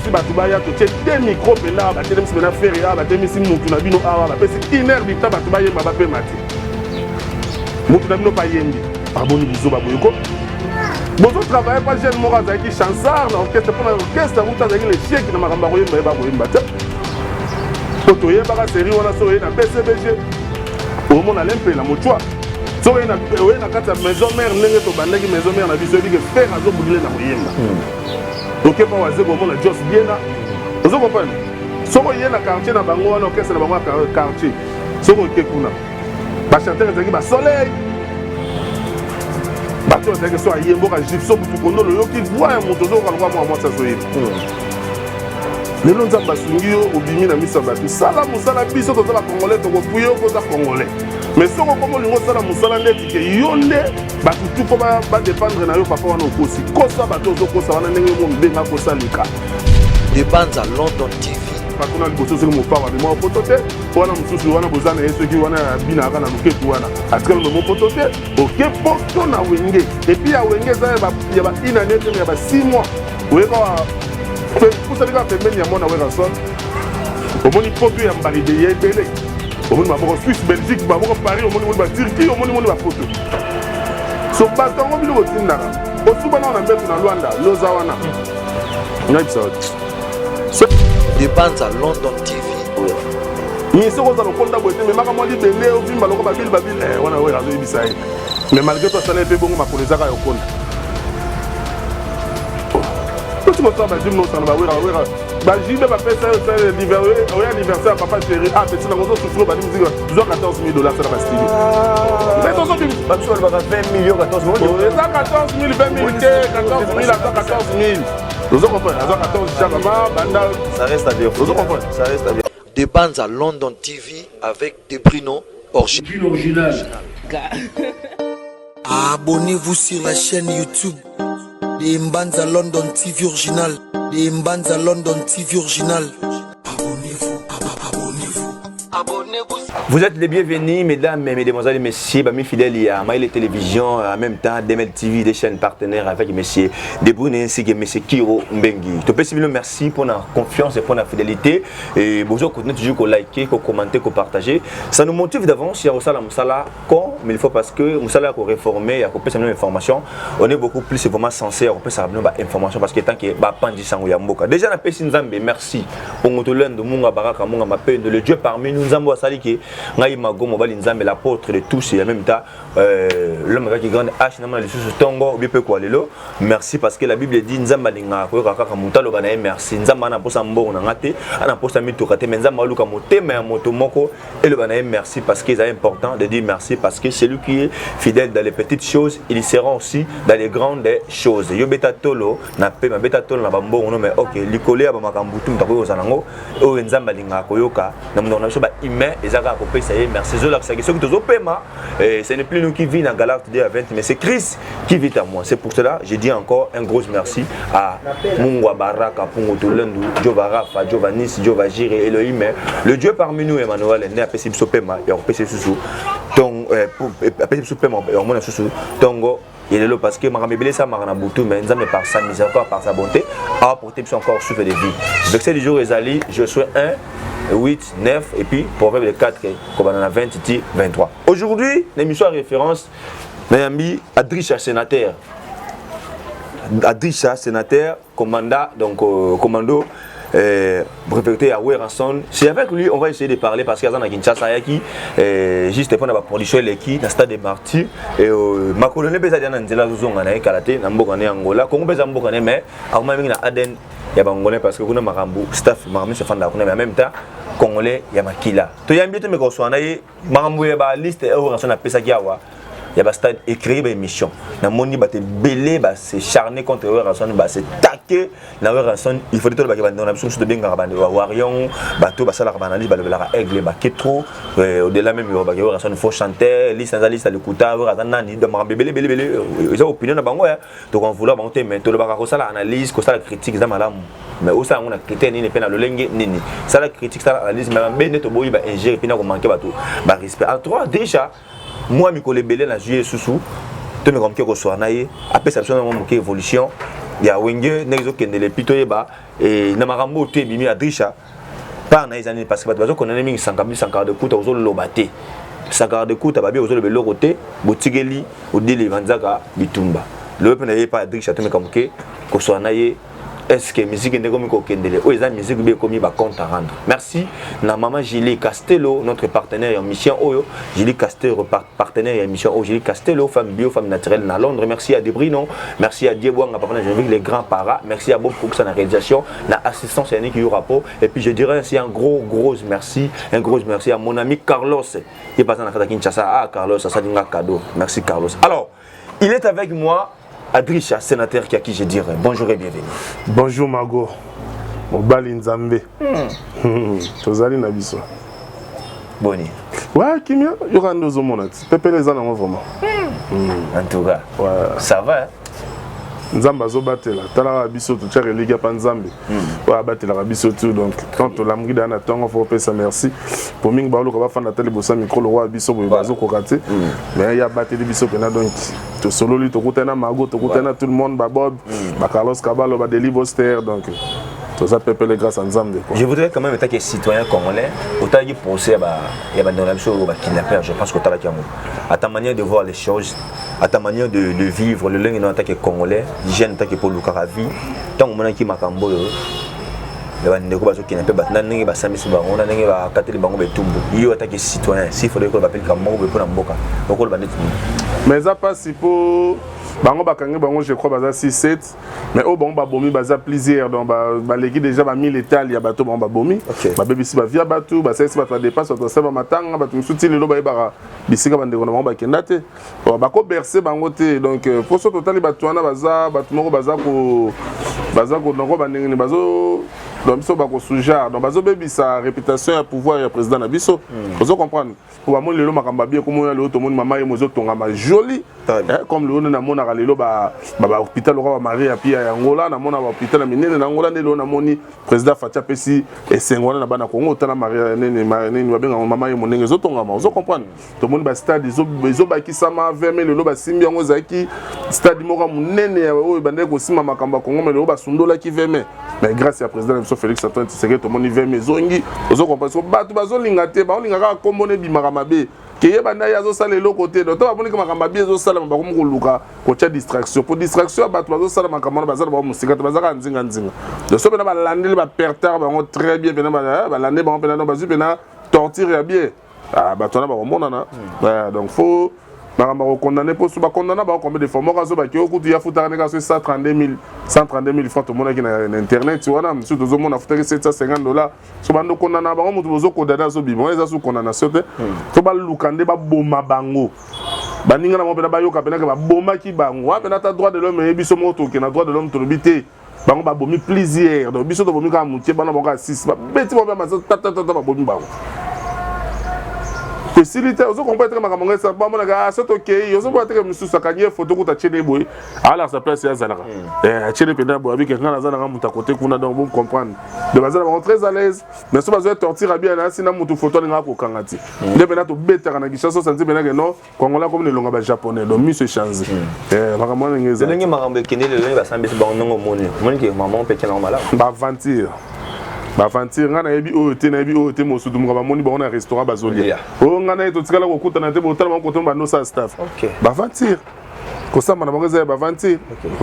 Topesi bato baya, totie te micro mpenza awa, batelemisi mpenza Ferre awa, batelemisi mutu na bino awa, bapesi une heure du temps bato bayemba, bapema te. Mutu na bino bayembi baboni bizoba boye ko bozotravaille pa jeune moko azalaki chansard na orchestre, mpona orchestre yango azalaki lecheki na makambo ya koyemba, yeba koyemba te. Po toyebaka série wana, so oye na BCBG, omona lempela motwa, soki oye na kati ya Maison Mère, ndenge tobandaki Maison Mère na biso, yebi ke Ferre azobudile na koyemba. Okepa waze komona Jos Biena, ozo comprendre. Soki oye na quartier na bango wana, orchestre na bango ya quartier, soki oke kuna, bachanteur ezalaki basoleil, bato bazalaki so ayemboka gypso butu kondolo, oyoki voix ya moto, ozoyoka lokwa mwa mwasi azoyeba. Lelo Nzambe asungi yo, obimi na miso ya bato, sala mosala. Biso toza bacongolais, tokopuye yo mpo oza Congolais, mais soki okoma olingi osala mosala ndeti ke yo nde bato tu mpo badépendre na yo, papa, wana okosi. Kosa bato ozokosa wana ndenge mo mibenga kosalika. De Banza London TV. Patona liboso, soki mopao abima poto te, wana mosusu wana boza na ye, soki wana abinaka na loketu wana, atikali memo poto te. Oke poto na Wenge, et puis ya Wenge eza ya ba une année te, ya ba 6 mois. Oyeka pusani kaka pembeni ya mwana Werrason, omoni poto ya mbalide ya ebele, omoni bamoko Suisse, Belgique, bamoko Paris, omoni moni baturquie, omoni moni bapoto. So bato yango bino botindaka osuba nao na mbeto na Lwanda, loza wana nayebisa yo. De Banza London TV. Mi soki oza lokonda boye te, memaka mwa libende, ovimba loko babili babili wana oyo azoyebisa ye. Mais malgré to asala ye mpe bongo, makolo ezaka ya okonda. Oti kosala bagime nosana bawera wera bajibe bapesa yo, oya anniversaire ya papa chéri, ah petit nango ozosufri, obandi miziki, zwa 14 000 dollars, sala bastudio, mais tozobimi. Bato balobaka 20 millions, 14. Eza 14 000, 20 000 te, 14 000, aza 14 000, ozo comprendre, aza 14 chaque ma banda. Ça reste à vérifier. Ozo comprendre. Ça reste à vérifier. De Banza London TV avec De Bruno Original. Original. Abonnez-vous sur la chaîne YouTube de Mbanza London TV Original. De Mbanza London TV Original. Abonnez-vous, abonnez-vous. Abonnez-vous. Vous êtes les bienvenus, mesdames, mesdemoiselles et messieurs, amis fidèles à Maïle Télévision, en même temps Demel TV, des chaînes partenaires avec messieurs Deboune ainsi que messieurs Kiro Mbengi. Topesi bino merci pour la confiance et pour la fidélité. Et bonjour, continuez toujours à liker, à commenter, à partager. Ça nous motive d'avance, il y a aussi la mosala comme il faut parce que mosala ko réformer, il y a une information. On est beaucoup plus vraiment censé à information parce que tant que ba pandi sango ya mboka. Déjà napesi Nzambe merci. Ongotolendo munga baraka munga mapendo, le Dieu parmi nous, Nzambe asali ke ngai mago mobali Nzambe, l'apôtre de tous et en même temps l'homme avec grande H na lisusu tongo obi pe kwa lelo. Merci parce que la Bible dit Nzambe alingaka koyoka kaka moto aloba na ye merci. Nzambe ana posa mbongo na nga te, ana posa mituka te, mais Nzambe aluka motema ya moto moko eloba na ye merci, parce que c'est important de dire merci, parce que celui qui est fidèle dans les petites choses, il sera aussi dans les grandes choses. Yo beta tolo na pe ma beta tolo na bambongo no, mais ok, likolo ya bamakambo tu moto akoki kozala nango, oyo Nzambe alingaka koyoka na monoko na biso ba humain eza kaka kopesa ye merci. Ezolakisaki soki tozopema, ce n'est plus nous qui vit na Galate 2 à 20, mais c'est Christ qui vit à moi. C'est pour cela je dis encore un gros merci à Mungwa Baraka Pungu Tolendu, Jova Rafa, Jova Nis, Jova Jire, Elohim, le Dieu parmi nous, Emmanuel ne apesi biso pema ya kopesa susu ton apesi biso pema ya komona susu tongo lelo, parce que makambo ebele esalamaka na butu, mais Nzambe par sa miséricorde, par sa bonté, a apporté biso encore souffle de vie. Verset du jour ezali Josué 1 8 9 et puis Proverbe 4 kobanda na 20 ti 23. Aujourd'hui, l'émission à référence, nayambi Adrisha sénateur, Adrisha sénateur commanda, donc commando préfecture ya Werrason. C'est avec lui on va essayer de parler parce qu'aza na Kinshasa, ayaki juste mpona baproduction eleki na stade de Martyr et makolo ne mpe eza dia na nzela, azozonga na ye kala te na mboka na ye Angola. Kongo mpe eza mboka na ye, mais akoma mingi na ADN ya bangolais parce que kuna makambo staff, makambo nyonso efandaka kuna, mais en même temps Congolais ya makila. Toyambi ye, tomeka koswana na ye makambo ya baliste oyo Werrason apesaki awa ya bastade ecréer baémission. Namoni bato ebele bas'acharner contre Werrason, bas'attaquer na Werrason. Il faut tolobaki bandeko na biso mosusu tobengaka bawarion, bato basalaka baanalyse, balobelaka aigle bake trop au-delà même, bake Werrason faux chanteur, liste aza liste likuta, Wera aza nani, donc makambo ebele ebele ebele. Eza opinion na bango, tokonvouloir bango te, mais tolobaka kosala analyse, kosala critique eza malamu, mais osala yango na critère nini mpe na lolenge nini? Sala critique, sala analyse, mais mabe nde toboyi baingérer mpe na komanquer bato barespect. En trois déjà mwa mikolo ebele nazwi ye susu, tomeka moke koswara na ye, apesa biso nango moke évolution. Ya Wenge ndenge ezokendele, et puis toyeba na makambo oyo to ebimi, Adricha part na ye eza nini? Parce que bato bazokondane mingi Sankara, Sankara de Kuta ozoloba te, Sankara de Kuta babi ozoloba eloko te, botikeli Odile Banzaka bitumba. Loyo mpe na ye pa Adricha, tomeka moke kosola na ye. Est-ce que musique ndenge komi kokendele oyo eza musique be ekomi bacompte à rendre? Merci na mama Julie Castello, notre partenaire ya mission oyo. Julie Castello, partenaire ya émission oyo. Julie Castello, femme bio, femme naturelle na Londres. Merci à Debrino, merci à Diebwanga, papa na Geneviève, les grands paras. Merci à Bob Cooksa na réalisation, na assistance Yannick Yurapo. Et puis je dirais ainsi un gros gros merci, un gros merci à mon ami Carlos qui est passé na kata Kinshasa. Ah Carlos, ça un cadeau. Merci Carlos. Alors il est avec moi, Adricha, sénateur qui à qui je dirais bonjour et bienvenue. Bonjour Margot. Mobali Nzambe. Tozali na biso. Boni. Ouais, kimia, yoka nde ozomona ti. Pepele eza nango vraiment. En tout cas. Ouais. Ça va, hein? Nzambe azobatela, talaka biso, totiaka eleki apa Nzambe oyo abatelaka biso tu. Donc quand tolamuki daa na ntongo, faut opesa merci po mingi baoluka bafanda ata liboso ya micro lokwa biso boye, bazokoka te. Mais ye abateli biso mpena. Donc tosololi, tokutani na Mago, tokutani na tout le monde, babob, bacarlos Kabalo, badeli Boster. Donc toza pepele grâce à Nzambe, quoi. Je voudrais quand même, en tant que citoyen congolais, otalaki procès ya bandeko na biso oyo bakidnapper. Je pense qu'otalaki yango. À ta manière de voir les choses, à ta manière de vivre, le lenge en tant que Congolais, jeune, en tant que po olukaka vie, ntango omonaki makambo oyo ya bandeko bazokende mpe bato na ndenge basambisi bango, na ndenge bakateli bango betumbu, yo en tant que citoyen, s'il faudrait koloba mpe likambo moko boye mpona mboka, okoloba ndeti nini? Mais eza mpasi mpo bango bakangi bango, je crois baza 6 7, mais oyo bango babomi baza plusieurs. Donc baleki déjà bamille etali ya bato bango babomi. Babebisi bavia bato, basalisi bato badepense, bato basala bamatanga, bato mosusu ti lelo bayebaka bisika bandeko na bango bakenda te. Bon, bakoberse bango te. Donc po so totali bato wana, baza bato moko baza ko noko bandenge nini bazo, donc biso bakosujar, donc bazobebisa réputation ya pouvoir ya président na biso. Ozo comprendre? Po bamoni lelo makambo abie komona, lelo tomoni mama ye mo ezotongama joli. Très bien. Eh, comme lelo nde namonaka lelo bahôpital lokola bamarie ya pia ya Ngola, namona bahôpital ya minene na Ngola. Nde lelo namoni président Fati apesi esengo wana na bana Kongo. Otala Maria nini, nini babengaka mama ye mo ndenge ezotongama. Ozo comprendre? Tomoni bastade ezobakisama veme. Lelo basimbi yango, ezalaki stade moko ya monene ya oyo ebandaki kosimba makambo ya Kongo, mais lelo basundolaki veme. Mais grâce ya président na biso Félix Antoine Tshisekedi, tomoni veme ezongi. Ozo comprendre? So bato bazolinga te, baolinga kaka kombo na ebimaka mabe, keyeba nde ye azosala eloko te. Donc to bamoniki makambo abi ezosalama, bakomi koluka kotia distraction, po distraction ya bato bazosala makambo wana baza na bango mosika te, baza kaka nzinga nzinga. Donc so mpena balandeli bapertard bango très bien, mpena balandeli bango mpena, donc bazwi mpena torture ya bien. Ah, bato wana bakomonana. Donc faut makambo ya kokondane, mpo so bakondana bango combien de fois, moko azobaki oyo kutu ya futaka ndenge aso 132 000, 132 000 francs tomonaki na internet wana. Mosusu tozomona afutaki 750 dollars. So bando kondana bango, moto bozokondane azobima wana, eza su condamnation te. So baluka nde baboma bango, baninga na bango mpena bayoka mpenake babomaki bango wana mpena. Ata droit de l'homme eyebi biso moko, tokende na droit de l'homme, tolobi te bango babomi plusieurs. Donc biso tobomi kaka motie, bana bango kaka 6, babeti bango mpe masa tatatata, babomi bango, esili te. Ozo comprendre te makambo ngo bamonaka? Ah, so tokei, ozomona teke mosusu akangi ye foto kuta, atiene boye, alakisa place ye azalaka, atiene mpenza boye, abike nga naza nanga moto akote kuna. Donc bo comprendre, donc baza na bango très à l'aise. Mais so bazwa torture abia na asi na motu foto alingaka kokanga ti nde mpena tobetaka na Kinshasa, osanti mpena ke non, Congolais komi na elonga bajaponais. Donc miso echange, makambo wana ndenge eza. Ndenge makambo ekende lelo, ndenge basambisi bango, ndenge omoni ke mama mpe tianango malamu. Baaventure, baaventure, ngai nayebi oyo te, nayebi oyo te. Mosutu moka bamoni bango na restaurant bazolia. Oyo ngai naye totikala kokutana te, botala bango koto bandosala staff. Baaventure kosamba na bango eza ya baaventure.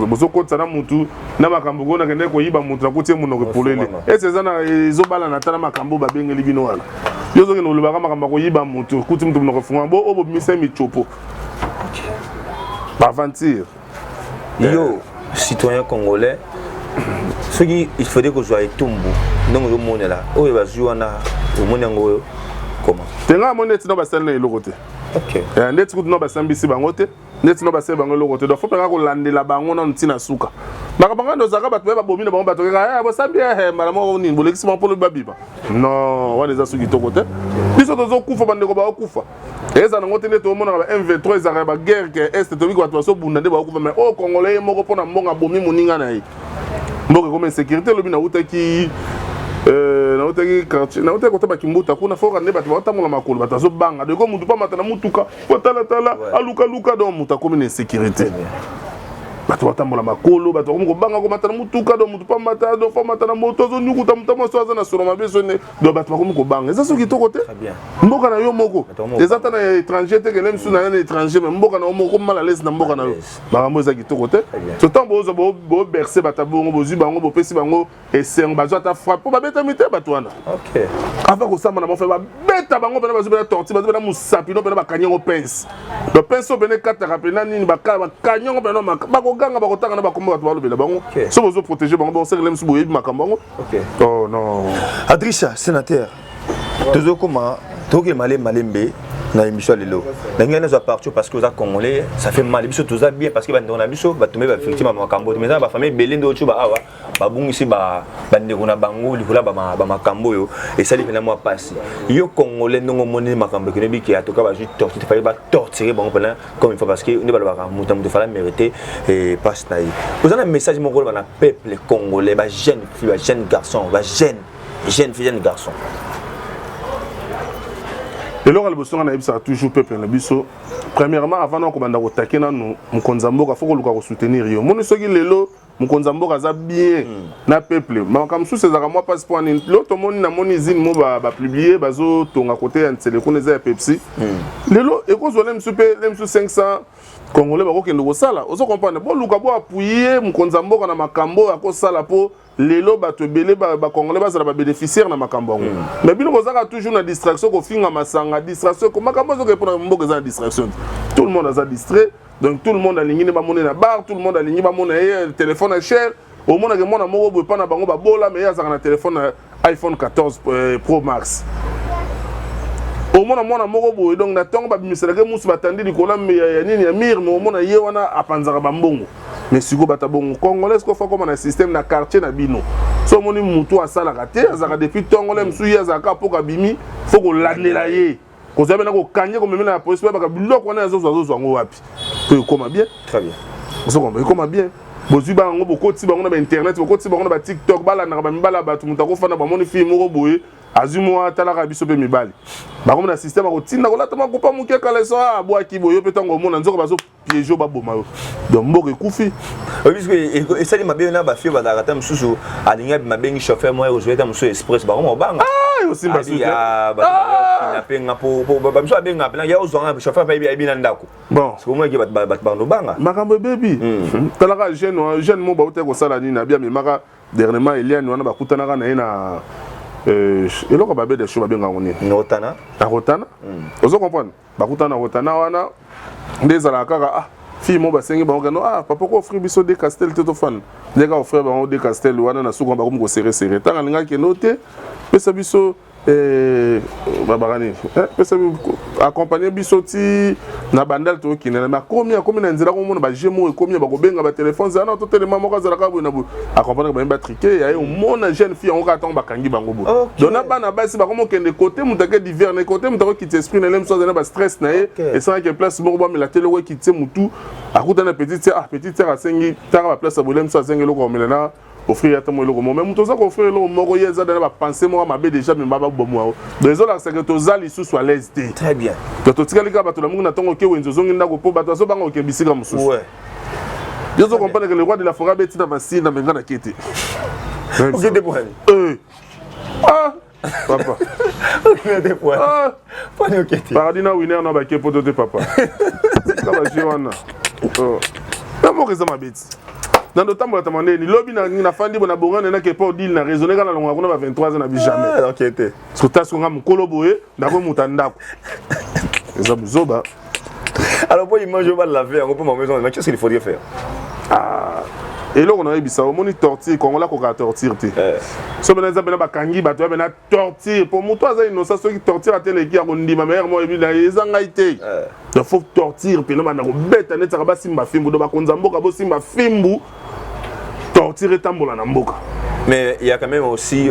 Bozokotisa na mutu na makambo ko nakende koyiba mutu, nakuti ye monoko epolele. Ese eza na ezobalana ata na makambo babengeli bino wana. Yo ozokende kolobaka makambo ya koyiba mutu, kuti mutu monoko efungwama, bo oyo bobimisa ye michopo. Baaventure. Yo citoyen congolais, soki il faudrait kozwa etumbu ndenge ozomonela oyo bazwi wana, omoni yango oyo comment? Te, ngai amoni neti no basali na eloko te. Ndeti kutu no basambisi bango te, neti no basali bango eloko te. Donc faut mpenga kolandela bango nano ntina suka makambo. Ngai ozalaka bato baye babomi na bango, bato kaka bosambi mbala moko nini, bolekisi bango mpolo babima. Non, wana eza soki kitoko te. Biso tozokufa, bandeko baokufa, eza nango te. Nde tomonaka ba M23 ezalaka ya baguerre ke est, tobiki bato bazobunda nde baokufa. Mais oyo Congolais ye moko mpona mbongo abomi moninga na ye, mboka ekomi insécurité. Elobi nautaki quartier, nautaki kota bakimbuta kuna, foka nde bato baotambola makolo, bato azobanga. Donc mutu mpo amata na mutuka po talatala, alukaluka. Donc moto akomi na insécurité. Bato batambola makolo, bato bakomi kobanga komata na motuka, do motu pamata, do famata na moto azonyukuta moto mwasi aza na solo mabe so ne, do bato bakomi kobanga. Eza soki kitoko te. Mboka na yo moko eza ta na étranger te, kele mosusu na yo na étranger, mais mboka na yo moko mal à l'aise na mboka na yo. Makambo eza kitoko te. So ntango bozwa boberse bato bongo, bozwi bango, bopesi bango esengo, bazwa ata frappe mpo babetami te bato wana. Avant kosamba na bango, fe babeta bango mpena, bazwi mpena torti, bazwi mpena mosapi no mpena, bakangi yango pince, do pince oyo mpena ekataka mpena nini, bakangi yango mpena, bakoganga, bakotanga na bakombo bato balobela bango. So bozoprotege bango, bonsekele mosusu boyebi makambo yango. Oh non. Adrissa, sénateur, tozokoma tokoki malembe malembe na émission ya lelo. Na ngai nazwa parti parce que oza congolais, ça fait mal. Biso toza bien parce que bandeko na biso batombe bavictime ya makambo te, mais eza na bafamille ebele nde otio ba awa babungisi bandeko na bango likolo ya bamakambo oyo esali mpena mwa mpasi. Yo congolais, ndongo omoni makambo ekende biki, atoka bazwi torture, fallait batorturer bango mpena comme il faut, parce que nde balobaka moto na moto fala mérité mpasi na ye. Oza na message moko oloba na peuple congolais, bajeune fille, bajeune garçon, bajeune jeune fille, jeune garçon? Eloko ya liboso nga nayebisaka toujours peuple na biso, premièrement, avant na kobanda kotake nanu mokonzi ya mboka, fo koluka kosoutenir yo. Omoni, soki lelo mokonzi ya mboka aza bien na peuple, makambo mosusu ezalaka mwa mpasi. Mpo nini? Lelo tomoni, namoni usine mo bapublier, bazotonga kote ya Nsele kuna, eza ya Pepsi. Lelo ekozwa le mosusu mpe le mosusu 500 congolais bakokende kosala. Ozo comprendre? Boluka boappuyer mokonzi ya mboka na makambo oyo akosala, mpo lelo bato ebele bacongolais bazala babénéficiaire na makambo yango. Mais bino bozaka toujours na distraction, kofinga, masanga, distraction, makambo ezoke mpona mboka eza na distraction. Tout le monde aza distrait, donc tout le monde alingi nde bamona na bar, tout le monde alingi bamona ye téléphone ya cher. Omonake mwana moko boye mpa na bango babola, mais ye azalaka na téléphone na iPhone 14 Pro Max. Omona mwana moko boye, donc na ntongo babimiselaka musu, batandi likolo ya nini, ya mire, mais omona ye wana apanzaka bambongo. Mais sikoyo bato bongo congolais sikoyo fa koma na système na quartier na bino. So omoni mutu asalaka te, azalaka depuis ntongo, le mosusu ye azalaka mpoka abimi, fo kolandela ye, kozwa bena, kokange, komemela na polisi, bayebaka biloko wana azozwa, azozwa yango wapi, po ekoma bien. Très bien. Ozokoma, ekoma bien. Bozwi bango, bokoti bango na bainternet, bokoti bango na baTikTok, balandaka bamibala ya bato. Moto akofanda, bamoni fille moko boye, azwi mwa, atalaka. Biso mpe mibali bakomi na système akotinda kolata makopa moke, kaleso abwaki boye. Yo mpe ntango omona nzoka bazopiéger yo, baboma yo. Donc mboka ekufi. Puisque esali mabe na bafille, bazalaka ta mosusu alingi abima, abengi chauffeur moko, ekozwa ta mosusu express, bango mobanga. Osimba suki. Apenga po bamisu abenga mpena ya ozwanga chauffeur mpe ayebi na ndako. Bon. Sokomaki bato bando banga. Makambo ebebi. Talaka jeune mo bauta kosala nini, abi amemaka dernièrement Eliane wana, bakutanaka na ye na eloko babe de show, babenga yango nini? Rotana. Na Rotana. Ozo comprendre? Bakutana na Rotana wana nde ezalaka kaka, ah, fille mo basengi bango kano, ah papa, ko offrir biso de castel te, tofanda nde kaka offrir bango de castel wana. Na suka bakomi kosere sere, ntango alingaki kende te, pesa biso babaka nini, pesa, accompagne biso ti na Bandal, tokokende na akomi, akomi na nzela, komona baje moko ekomi, bakobenga batelefone, zala na totelema, moko azalaka boye na boye, accompagne bango, batrike ya ye. Omona jeune fille yango kaka ntango bakangi bango boye. Donc na bana basi bakomi okende kote, moto ake divers na kote, moto akokita esprit na ye, mosu azali na bastress na ye, esalaki place moko bamela te, eloko ekiti motu, akutani na petite sœur. Ah, petite sœur asengi taka baplace ya boye, mosu asengi eloko komela, na offrir ata mo eloko moko. Mais moto oza koofrir eloko moko, ye eza na bapense moko mabe déjà, mema babomwa yo. Donc ezolakisaka toza lisusu à l'aise te. Très bien. Donc totikali kaka bato na mungi na ntongo oke wenze, ozongi ndako, mpo bato bazobanga okende bisika mosusu. Yo ozo comprendre que le roi de la forêt abeti na masina, me nga na ke te. Okende pwani? Ah papa. Okende pwani? Pwani okete? Paradis na winner na bake poto te, papa, tika baje wana na moko eza mabe ti nando tambola tama ndeni. Lobi nafandi bo na bongane, nake pa odile na raisonne kaka, nalongoka kuna ba 23 ans na bi jamais. Ok te. Soki tasiko nga mokolo boye, nakomuta ndako, eza buzoba. Alors pour image va laver yango mpo maison, mais qu'est-ce qu'il faudrait faire? Ah, eloko nayebisa, omoni torture, kongola akokaka torture te. So bena eza pena bakangi bato ya pena torture, mpo moto aza innocent, soki torture ateleki, akondima meilleur mo yebi na ye eza ngai te. Donc faut torture pena, banda kobeta neti aka basimba fimbu. Donc bakonza mboka bosimba fimbu, torture etambola na mboka. Mais il y a quand même aussi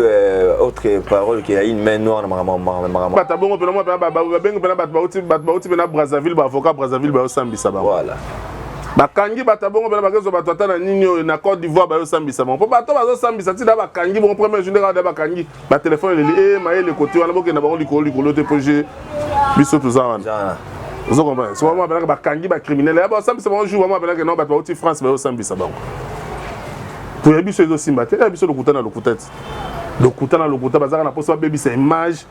autre parole qu'il y a une main noire na makambo. Bato bongo pena mwa pena babengi pena bato bauti pena Brazzaville, baavocat Brazzaville bayosambisa bango. Voilà. Bakangi bato bongo mpena, bakezwa bato ata na nini oyo na Côte d'Ivoire, bayosambisa bango, mpo bato bazosambisa ntina bakangi bongo premier jour, ndenge da bakangi batelefone eleli e mayele kote wana, bokenda bango likolo likolo te, mpo je biso toza wana. Ozo comprendre? So bamona penaka bakangi ba criminel ya basambisa bango jour bamona penaka non bato bauti France bayosambisa bango. Po ya biso ezosimba te, ya biso lokuta na lokuta ti. Lokuta na lokuta bazaka na poso babebisa image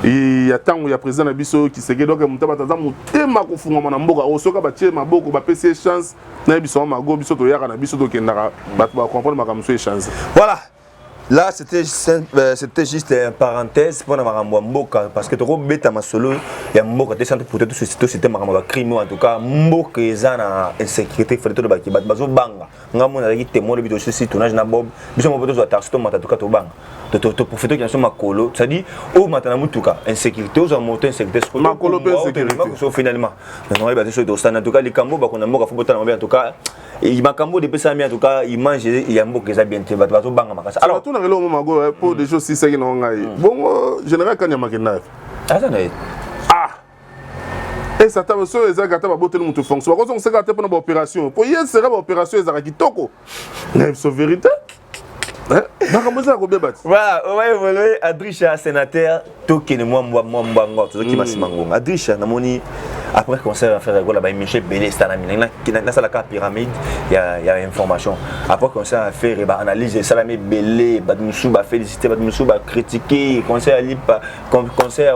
ya ntango ya président na biso Tshisekedi. Donc moto bato aza motema kofungwama na mboka oyo, soki batie maboko, bapesi ye chance na ye, biso mago biso toyaka na biso tokendaka, bato bacomprendre makambo so échange. Voilà. Là, c'était juste une parenthèse pour la makambo ya mboka, parce que tokobeta masolo ya mboka te sans pour tout citer makambo ya crime. En tout cas, mboka eza na insécurité. Fallait tolobaki bato bazobanga. Nga mona azalaki témoin lobi, tosisi tournage na Bob, biso moko tozwa taxi, tomata tuka, tobanga, toprofite okenda so makolo, c'est-à-dire omata na mutuka, insécurité, ozwa moto, insécurité. Makolo mpe insécurité. So finalement nazoyeba te soki tosala. En tout cas, likambo bakona mboka, fo botala mabe. En tout cas, makambo oyo epesami, en tout cas, image ya mboka eza bien te, bato bazobanga makasi. Alors tunaka eloko mo mago po déjà osisaki na ngai bongo. Général Kanyama akenda? Aza na ye. Ah, ese ata so ezalaki, ata baboteli moto fonction, bakozongisaka te mpona baopération, po ye sera baopération ezalaka kitoko na biso. Vérité, makambo ezala kobeba ti. Voilà, on va évoluer. Adrisha, sénateur, tokende mwa mwa mbango, tozokima nsima ngonga. Adrisha, namoni après concert ya Ferre Gola, baémission ebele esalami. Nasalaka pyramide ya information. Après concert ya Ferre, baanalyse esalami ebele, bato mosusu bafélicité, bato mosusu bacritique. Concert ya lipa, concert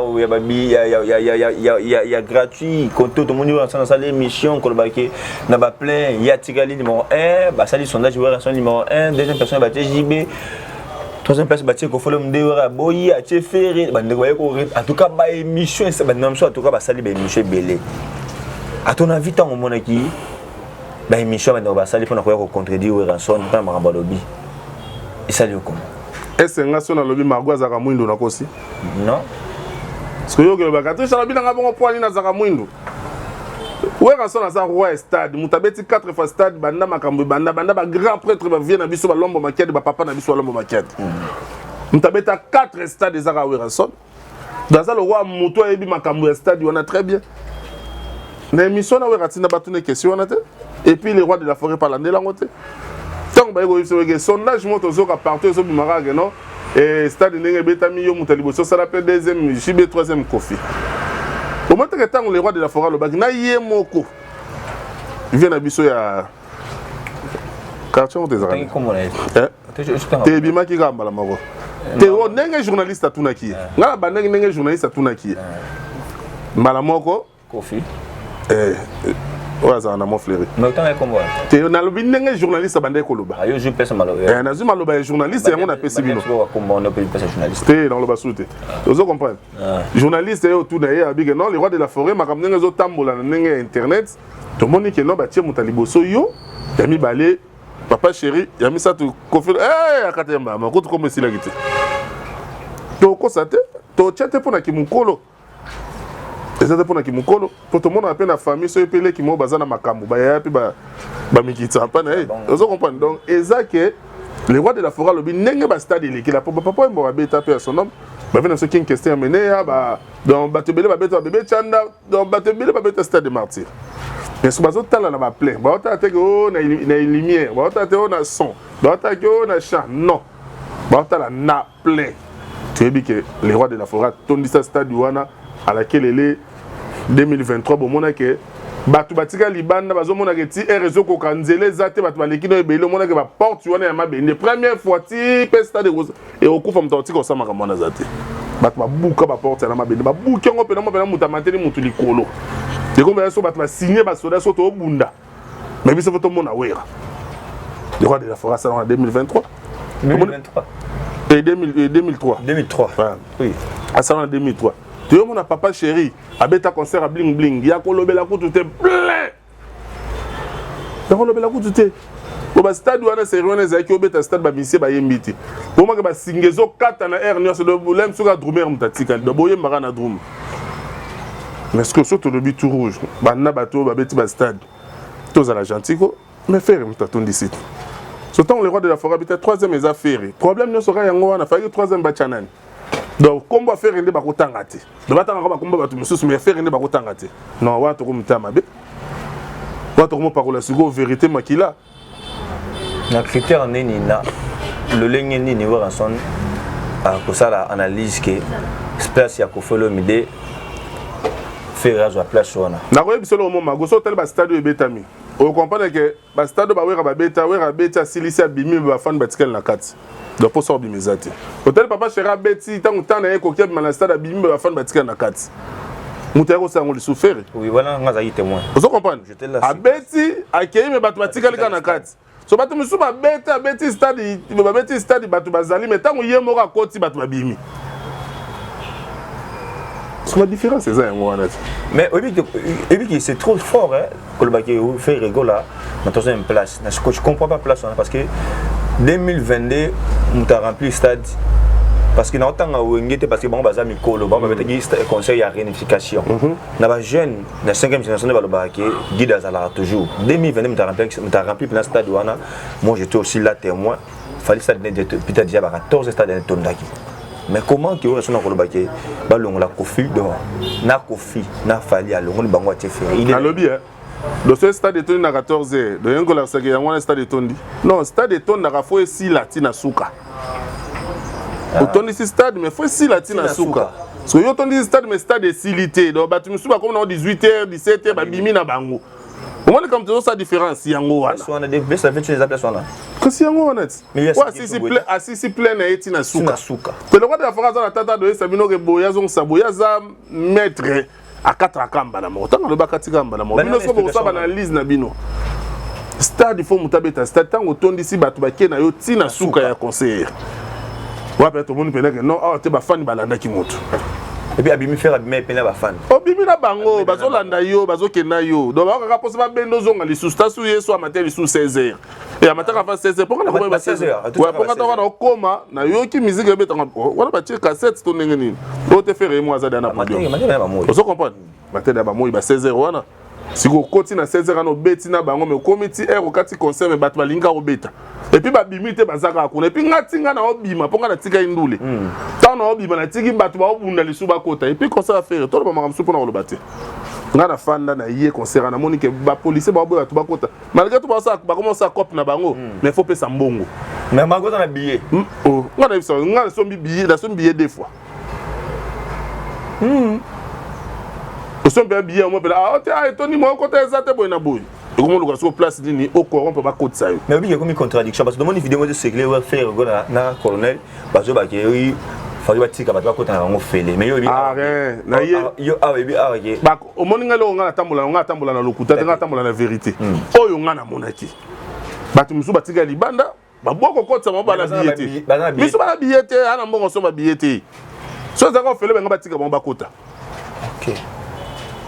ya gratuit, koto tomoni oyo asala émission kolobaki na baplein, ye atikali numéro 1. Basali sondage, Werrason numéro 1, deuxième personne batie JB, troisième place batie Koffi Olomide. Wera aboyi, atie Ferre. Bandeko baye ko, en tout cas, baémission, bandeko mosusu, en tout cas, basali baémission ebele. À ton avis, ntango omonaki baémission bandeko basali mpona koya kocontredire Werrason mpona makambo alobi, esali yo koma? Ese nga so nalobi Margo azalaka mwindu, nakosi? Non. Parce que yoki olobaka Trisha alobi nanga bongo po nini azalaka mwindu. Werrason aza roi stade, moto abeti 4 fois stade banda makambo ebanda, banda bagrand prêtre bavie na biso, balombo Makiadi, bapapa na biso balombo Makiadi. Moto abeta 4 stade ezaka Werrason. Aza lokwa moto ayebi makambo ya stade wana très bien. Na émission na Wera, atinda batuna question wana te, et puis le roi de la forêt palandela yango te. Ntango baye koyebisa weke sondage moko tozoka partout, ezobimaka ke non, stade ndenge ebetami, yo moto ya liboso osala mpe deuxième JB, troisième Kofi. Omoi teke ntango le roi de la forêt alobaki na ye moko, vie na biso ya quartier ngo te ezalaka te, ebimaki kaka mbala moko te. O ndenge journaliste atunaki ye, ngai na bandenge ndenge journaliste atunaki ye mbala moko. Kofi. Oyo azala na Mont Fleury. Te, nalobi ndenge journaliste abandaki koloba. Nazwi maloba ya journaliste yango, napesi bino te, naloba su te, ozo comprendre. Journaliste ye otuna ye, abike non, le roi de la forêt, makambo ndenge ezotambola na ndenge ya internet, tomoni ke non, batie moto ya liboso yo, ya mibale papa chéri, ya misato Kofi. Akata ya mbama kutu kombo esilaki te. Tokosa te, totia te mpo na kimokolo eza te, mpo na kimokolo, mpo tomonaka mpe na famille soki mpe leki moko baza na makambo, bayaya mpe bamikitisa mpa na ye, ozo comprendre. Donc eza ke le roi de la forêt alobi ndenge bastade elekela, mpo bapapa oyo babeta mpe ya son homme, babe na biso King Kester Meneya, donc bato ebele babeta, babebe Tianda, donc bato ebele babeta stade de Martyr. Mais so bazotala na baplein, baotala te ke o na lumière, baotala te o na son, baotala ke o na chant, non, baotala na plein. Toyebi ke le roi de la forêt atondisa stade wana alakelele 2023. Bomona ke bato batika libanda, bazomona ke ti aire ezokoka, nzela eza te, bato baleki no ebele. Omonake baporte wana ya mabende, première fois ti mpe stade ekokufa, moto akotika kosala makambo wana aza te. Bato babuka baporte ya na mabende, babuki yango mpena mpena, moto amateli motu likolo, ekomela so bato basigne basoda so toobunda. Mais biso fo tomona Wera, le roi de la forêt, asala na 2023. 2023. Et 2003. 2003. Oui, asala na 2003. Toyomona papa chéri abeta concert ya bling bling, ya kolobela kutu te, plein ya kolobela kutu te. Po bastade wana, série wana ezalaki obeta stade, bamisie bayembi te, pomaka basinga ezokata na aire nyonso. Lem soki adrumer, moto atikali, do boyembaka na drum. Mais ce que so tolobi tout rouge, banda bato oyo babeti bastade, tozala gentil ko. Mais Ferre moto atondisi te. So ntango le roi de la forêt abeta troisième, eza Ferre. Problème nyonso kaka yango wana, faki troisième batya nani? Donc kombo ya Ferre nde bakotanga te, donc batangaka bakombo bato mosusu, mais ya Ferre nde bakotanga te. Non, wana tokomita mabe, wana tokomopakola sikoyo vérité makila. Na critère nini, na lolenge nini Werrason akosala analyse ke place ya Koffi Olomide? Ferre azwa place wana. Nakoyebisa eloko mo mago, soki otali bastade oyo ebetami, okomprendre ke bastade oyo bawera babeta, Wera abeti, asilisi, abimi, bafani batikali na kati, donc mposa obima eza te. Otali Papa Chéri abeti, ntango ntango na ye ekoki abima na stade, abimi, bafani batikali na kati. Moto ayaki kosala yango lisusu Ferre. Oui, wana nga azalaki témoin. Ozo comprendre, abeti, akei, me bato batikali kaka na kati. So bato mosusu babeti, abeti stade, babeti stade, bato bazali, me ntango ye moko akoti, bato babimi. So ba différence eza yango wana te. Mais oyebi que c'est trop fort, hein, kolobaki Ferre Gola na troisième place. Je comprends pas place wana, parce que 2022 moto a rempli stade, parce que naotanga Wenge te, parce que bango baza mikolo, bango babetaki concert ya réunification. Na bajeune na 5e génération nde balobaka ke guide azalaka toujours. 2022 moto a rempli mpena stade wana. Moi, j'étais aussi là témoin. Fally, stade ne peut-être déjà ba 14 stade etondaki. Mais comment ke oyo sona koloba ke balongola Koffi? Donc na Koffi na Fally, alongoli bango, atie Ferre. Nalobi dossier stade etondi na 14 heures, donc kolakisaka yango wana stade etondi. Non, stade etondaka, fo esila ntina suka. Otondisi stade, mais fo esila ntina suka. So yo otondisi stade, mais stade esili te, donc bato mosusu bakomi nango 18 heures, 17 heures, babimi na bango. Omoni kamto ezosala différence yango wana. Kasi yango wana ti oyo asisi plein na ye ntina suka. Te, lokwa te afaka aza na tata doyesa bino ke boye azongisa boye, aza maître, akataka mbala moko. Ntango alobi akatika mbala moko, bino soki bokosala baanalyse na bino, stade fo moto abeta stade, ntango otondisi, bato bake na yo ntina suka ya concert wapi? Tomoni mpena ke non, awa te, bafani balandaki moto. Et puis abimi, Ferre abimi epena bafani. Obimi na bango, bazolanda yo, bazokenda yo, donc bakaka mposa babenda ozonga lisusu. Tasu ye so amate lisusu 16 heures e amataka fa 16 heures mponga nakoma 16 heures, mponga ntango wana okoma, nayoki musique ebetanga wana, batie cassette to ndenge nini oyo te. Ferre ye mo aza deya na podium, ozo comprendre, batele ya bamoi ba 16 heures wana. Sikoyo okoti na 16 heures wana, obeti na bango, mais okomi ti heure okati concert, mais bato balingi kaka kobeta, et puis babimi te, baza kaka kuna. Et puis nga ti nga na obima, mpo nga natikaki ndule. Ntango na obima, natiki bato baobunda lisusu bakota. Et puis concert ya Ferre, toloba makambo mosusu mpona koloba te. Nga nafanda na ye concert, namoni ke bapolisier baoboya bato bakota, malgré tout bakoma osala cope na bango, mais faut pesa mbongo. Mais makoza na billet. Oh, nga nayebisa, nga nasombi billet, nasombi billet deux fois. Osombi ya billet yango mpela, ah te, ah etondi, moko kota eza te, boye na boye, ekomoluka soko place nini ocorrompre, bakotisa yo. Mais obiki ekomi contradiction, parce que domoni vidéo ezo circuler wa Ferre Gola na colonel bazobaki oyi faki batika bato bakota na bango fele, mais yo oyebi Ah, rien na ye. Yo awa oyebi awa ke Omoni ngai, eloko ngai natambola, ngai natambola na lokuta te, ngai natambola na vérité. Oyo ngai namonaki, bato mosusu batika libanda, baboya kokotisa bango, bana billet te, miso bana billet te, ana mbongo so babillet te. So ezalaka ofele, bango batika bango bakota.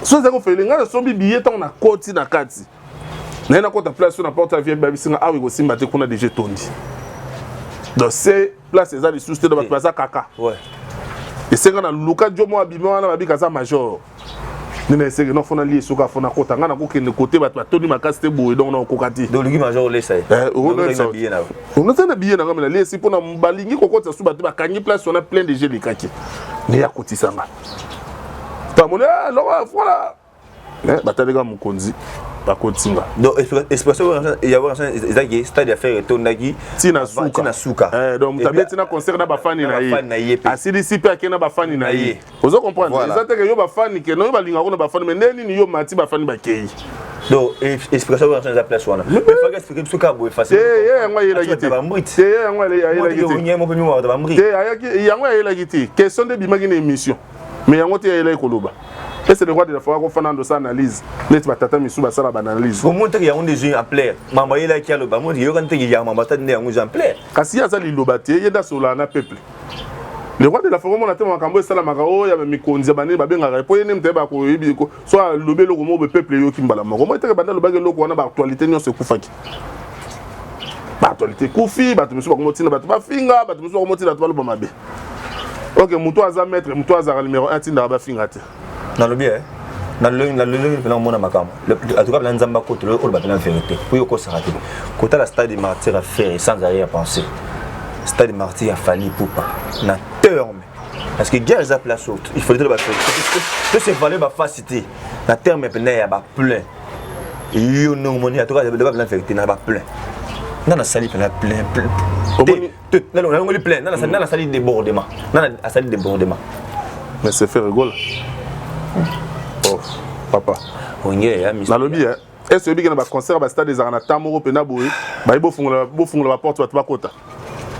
So ezalaka ofele, ngai nasombi billet, ntango nakoti na kati, naye nakota place oyo na porte ya vie, babisinga awa ekosimba te, kuna deja etondi, donc c'est place eza lisusu te, donc bato baza kaka. Esenga na luka jo mo abima wana, babika aza major nde na esenge no fona lie soki afona kota, ngai nakokende kote bato batondi makasi te boye, donc nakokoka te. Donc oluki major olesa ye? Billet na yo? Onaza na billet na ngai, me naliesi mpona balingi kokotisa su bato, bakangi place wana plein de jeu elekaki nde ya kotisanga pamoni voilà, batalika mokonzi, bakotinga. Donc expression ya wana ezaki stade ya Ferre etondaki ntina suka. Ntina suka. Donc moto abeti na concert na bafani na ye, asilisi mpe ake na bafani na ye. Ozo comprendre, eza teke yo bafani ke noyo balingaka na bafani, mais nde nini yo mati, bafani bakei. Donc explication wana eza place wana, mais faka expliquer biso kaka boye facile. Te, ye yango ayelaki te. Te, ye yango ayelaki te. Te, ayaki yango ayelaki te. Question nde ebimaki na émission, mais yango te ayelaki koloba. Ese le roi de la forêt akofanda ndo sa analyse neti batata misusu basala baanalyse. Omoni teke yango nde ezwi ampleur, mama ayelaki aloba, moni yokani teke ya mama tati nde yango ezwi ampleur. Kasi ye aza liloba te, ye nde asololaka na peuple. Le roi de la forêt omona te makambo esalamaka oyo ya mikonzi ya banini babengaka ye, mpo ye nde moto ayebaka koyebi. So alobi eloko moko boye, peuple eyoki mbala moko. Moi teke banda alobaki eloko wana, baactualité nyonso ekufaki, baactualité ekufi, bato mosusu bakomotinda bato bafinga, bato mosusu bakomotinda bato baloba mabe. Ok, moto aza maître, moto azalaka numéro 1, tindaka bafinga te. Nalobi e nalolongi mpena omona makambo, en tout cas mpena Nzambe akotela oyo oloba mpena vérité po yo okosaka te. Kotala stade Martyr ya Ferre sans arrière pensée, stade Martyr ya Fally Ipupa na terme, parce que guerre eza place oyo il fallait toloba to s'évaluer bafasi te na terme mpena ya baplein. Yo ndenge omoni, en tout cas loba mpena vérité na baplein nga nasali mpena plein nalongoli plein, nga nasali débordement, nga asali débordement. Mais c'est Ferre Gola. Oh. Papa. Wenge ya mis. Nalobi eh. Est-ce que na ba concert ba stade ezalaka na temps moko pena boye, bayi bofungola bofungola ba porte bato bakota.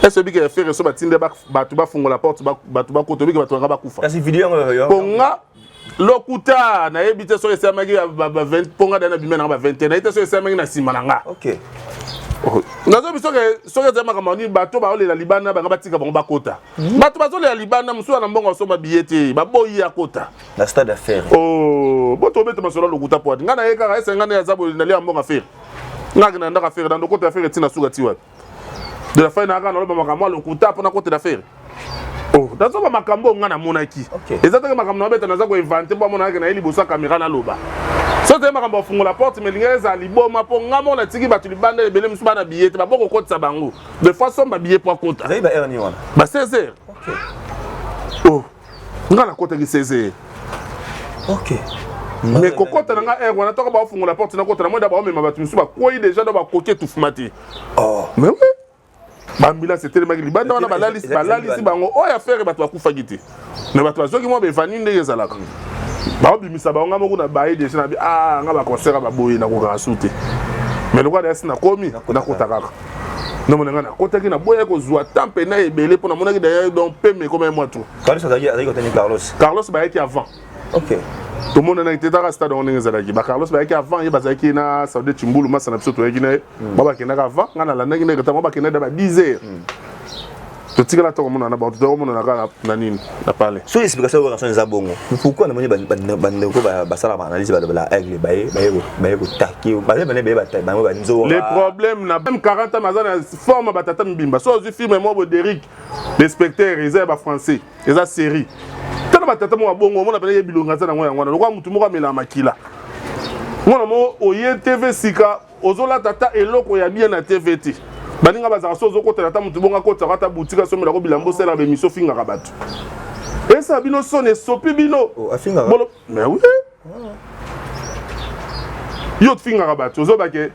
Est-ce que Ferre so batinde bato bafungola porte bato bakota, obiki bato banga bakufa. Kasi video yango yo. Ponga lokuta nayebi te soki esalamaki ba 20 ponga dana bima na ba 21 nayebi te soki esalamaki na nsima na nga. OK. Oh. Nazobi soki soki ezali makambo nini bato baolela libanda banga batika bango bakota. Bato bazolela libanda mosusu na mbongo asomba billet te baboyi akota. Na stade ya Ferre. Oh, boto obeta masolo lokuta po nga na ye kaka ese nga na aza boye nalia mbongo Ferre. Nga na ndaka Ferre na ndokota ya Ferre tina suka ti wapi. De la fin na kaka naloba makambo ya lokuta mpo nakotela Ferre. Oh, nazoba makambo oyo nga namonaki. Okay. Eza te makambo nabeta naza koinvente mpo amonaka na ye liboso ya kamera naloba. Soki te makambo afungola porte mais linga ezala liboma mpo nga moko natiki bato libanda ebele mosusu bana billet te baboko kokotisa bango. Des fois somba billet mpo akota. Ezali ba heure nini wana? Ba 16 heures. Okay. Oh. Nga nakotaki 16 heures. Ok. Mais kokota na nga heure wana toko baofungola porte nakota na moi da baomema bato mosusu bakwei déjà do bakoki etufuma te. Oh. Mais oui. Baambulance etelemaki libanda wana balalisi balalisi bango oyo affaire bato bakufaki te. Mais bato bazwaki mwa bevani ndenge ezalaka. Baobimisa bango nga moko na baye déjà na bi ah nga ba concert baboye nakokaka su te. Mais lokola nayasi nakomi nakota kaka. Nomona nga nakotaki naboyaki kozwa temps mpena ebele mpo namonaki d'ailleurs donc peme ekomaki mwa trop. Carlos azalaki azalaki kotani Carlos. Carlos bayaki avant. OK. tomonanaki te taka stade yango ndenge ezalaki ba Carlos bayaki avant ye bazalaki na Saude Chimbulu masa na biso toyaki na ye ba bakendaka avant nga nalandaki ndenge ntango bakendaki da ba 10 heures totikala to komonana bango tokomonana kaka na nini na palais. So explication oyo eza bongo. Pourquoi namoni bandeko basala ba analyse balobela aigle baye baye baye kotaki baye baye baye bango banzoka. Les problèmes na même 40 ans aza na forme batata mibimba so ozwi film moko Derrick l'inspecteur eza ya ba français eza série tala batata moko bongo omona pene ye bilongi aza nango yango wana lokola motu moko amelaka makila mwana moko oye tv sika ozolata ata eloko ya bien na tv te baninga bazalaka so ozokotela ata motu bongo akotaka ata boutique asomelako bilamba osalaka baemission ofingaka bato esala bino soni esopi bino Oh, afingaka? Bolo- mais oui yo ofingaka bato ozobake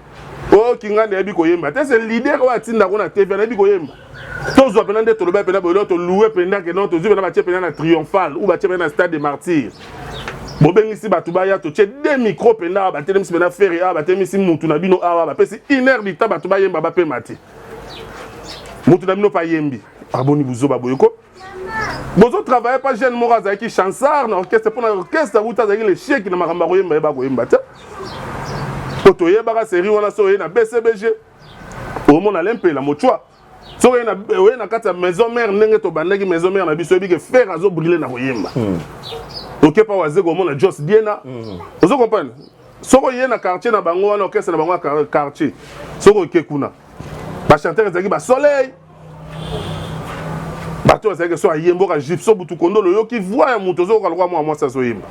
o kingandi ayebi koyemba te se leader oyo atindako na tv anayebi koyemba tozwa mpena nde toloba mpena boye toloue mpenza ke non tozwi mpena batie mpena na triomphal ou batie mpena na stade de martyr bobengisi bato baya totie deux micro mpenza awa batelemisi mpena Ferre awa batelemisi mutu na bino awa bapesi une heure du temps bato bayemba bapema te mutu na bino mpe ayembi aboni buzoba boye ko bozotravaille pa jeune moko azalaki chansard na orchestre mpo na orchestre wuta azalaki lecheki na makambo ya koyemba yeba koyemba te po toyebaka série wana so oye na BCBG omona lempela mochwa soki oye na kati ya maison mère ndenge tobandaki maison mère na biso oyebi ke Ferre azobrille na koyemba oke pa wazeko omona Jos Diena ozo comprendre soki oye na quartier na bango wana orchestre na bango ya quartier soki oke kuna bachanteur ezalaki basoleil bato bazalaki so ayemboka gypso butu kondolo oyoki voix ya moto ozoyoka lokola mwana mwasi azoyemba.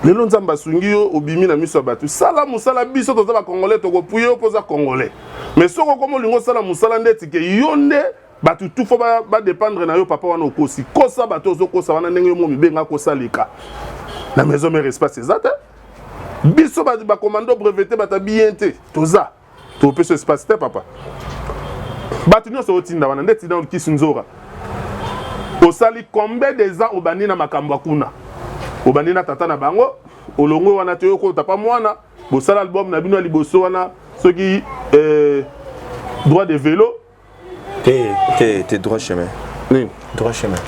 Lelo nzambe asungi yo obimi na miso ya bato sala mosala biso toza bacongolais tokopuye yo mpo oza congolais mais soki okoma olingi osala mosala ndeti ke yo nde bato tu fo badépendre na yo papa wana okosi kosa bato ozokosa wana ndenge yo mo mibenga kosaleka na maison mère espace eza te biso bacommando breveté bato bien te toza topesa espace te papa bato nyonso otinda wana nde tinda kisi nzora osali combien des ans obandi na makambo ya kuna obandi na tata na bango olongwe wana te oyokota pa mwana bosala album na bino ya liboso wana soki droit de vélo te te te droit chemin nini droit chemin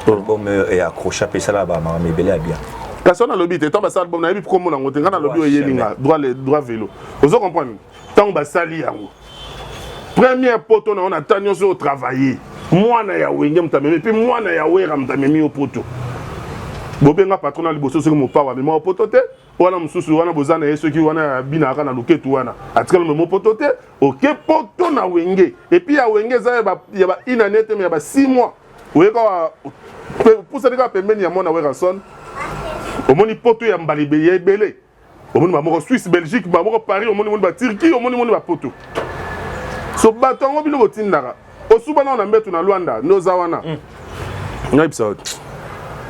album e accrocha mpe esala bamakambo ebele ya bien kasi wana nalobi te ntango basala album nayebi kombo nango te ngai nalobi oyeli nga droit vélo ozo comprendre ntango basali yango première poto na yo na ta nyonso oyo travailler mwana ya wenge moto amemi mpe mwana ya wera moto amemi yo poto bobenga patron na liboso soki mopawa amema yo poto te wana mosusu wana boza na ye soki wana abinaka na luketu wana atikala memo poto te oke poto na wenge et puis ya wenge eza ya ba une année te mais ya ba 6 mois oyeka pusani kaka pembeni ya mwana Werrason omoni poto ya mbala ya ebele omoni bamoko Suisse Belgique bamoko Paris omoni moni baturquie omoni moni bapoto so bato yango bino botindaka osuba nao na mbetu na Lwanda nde oza wana nayebisa yo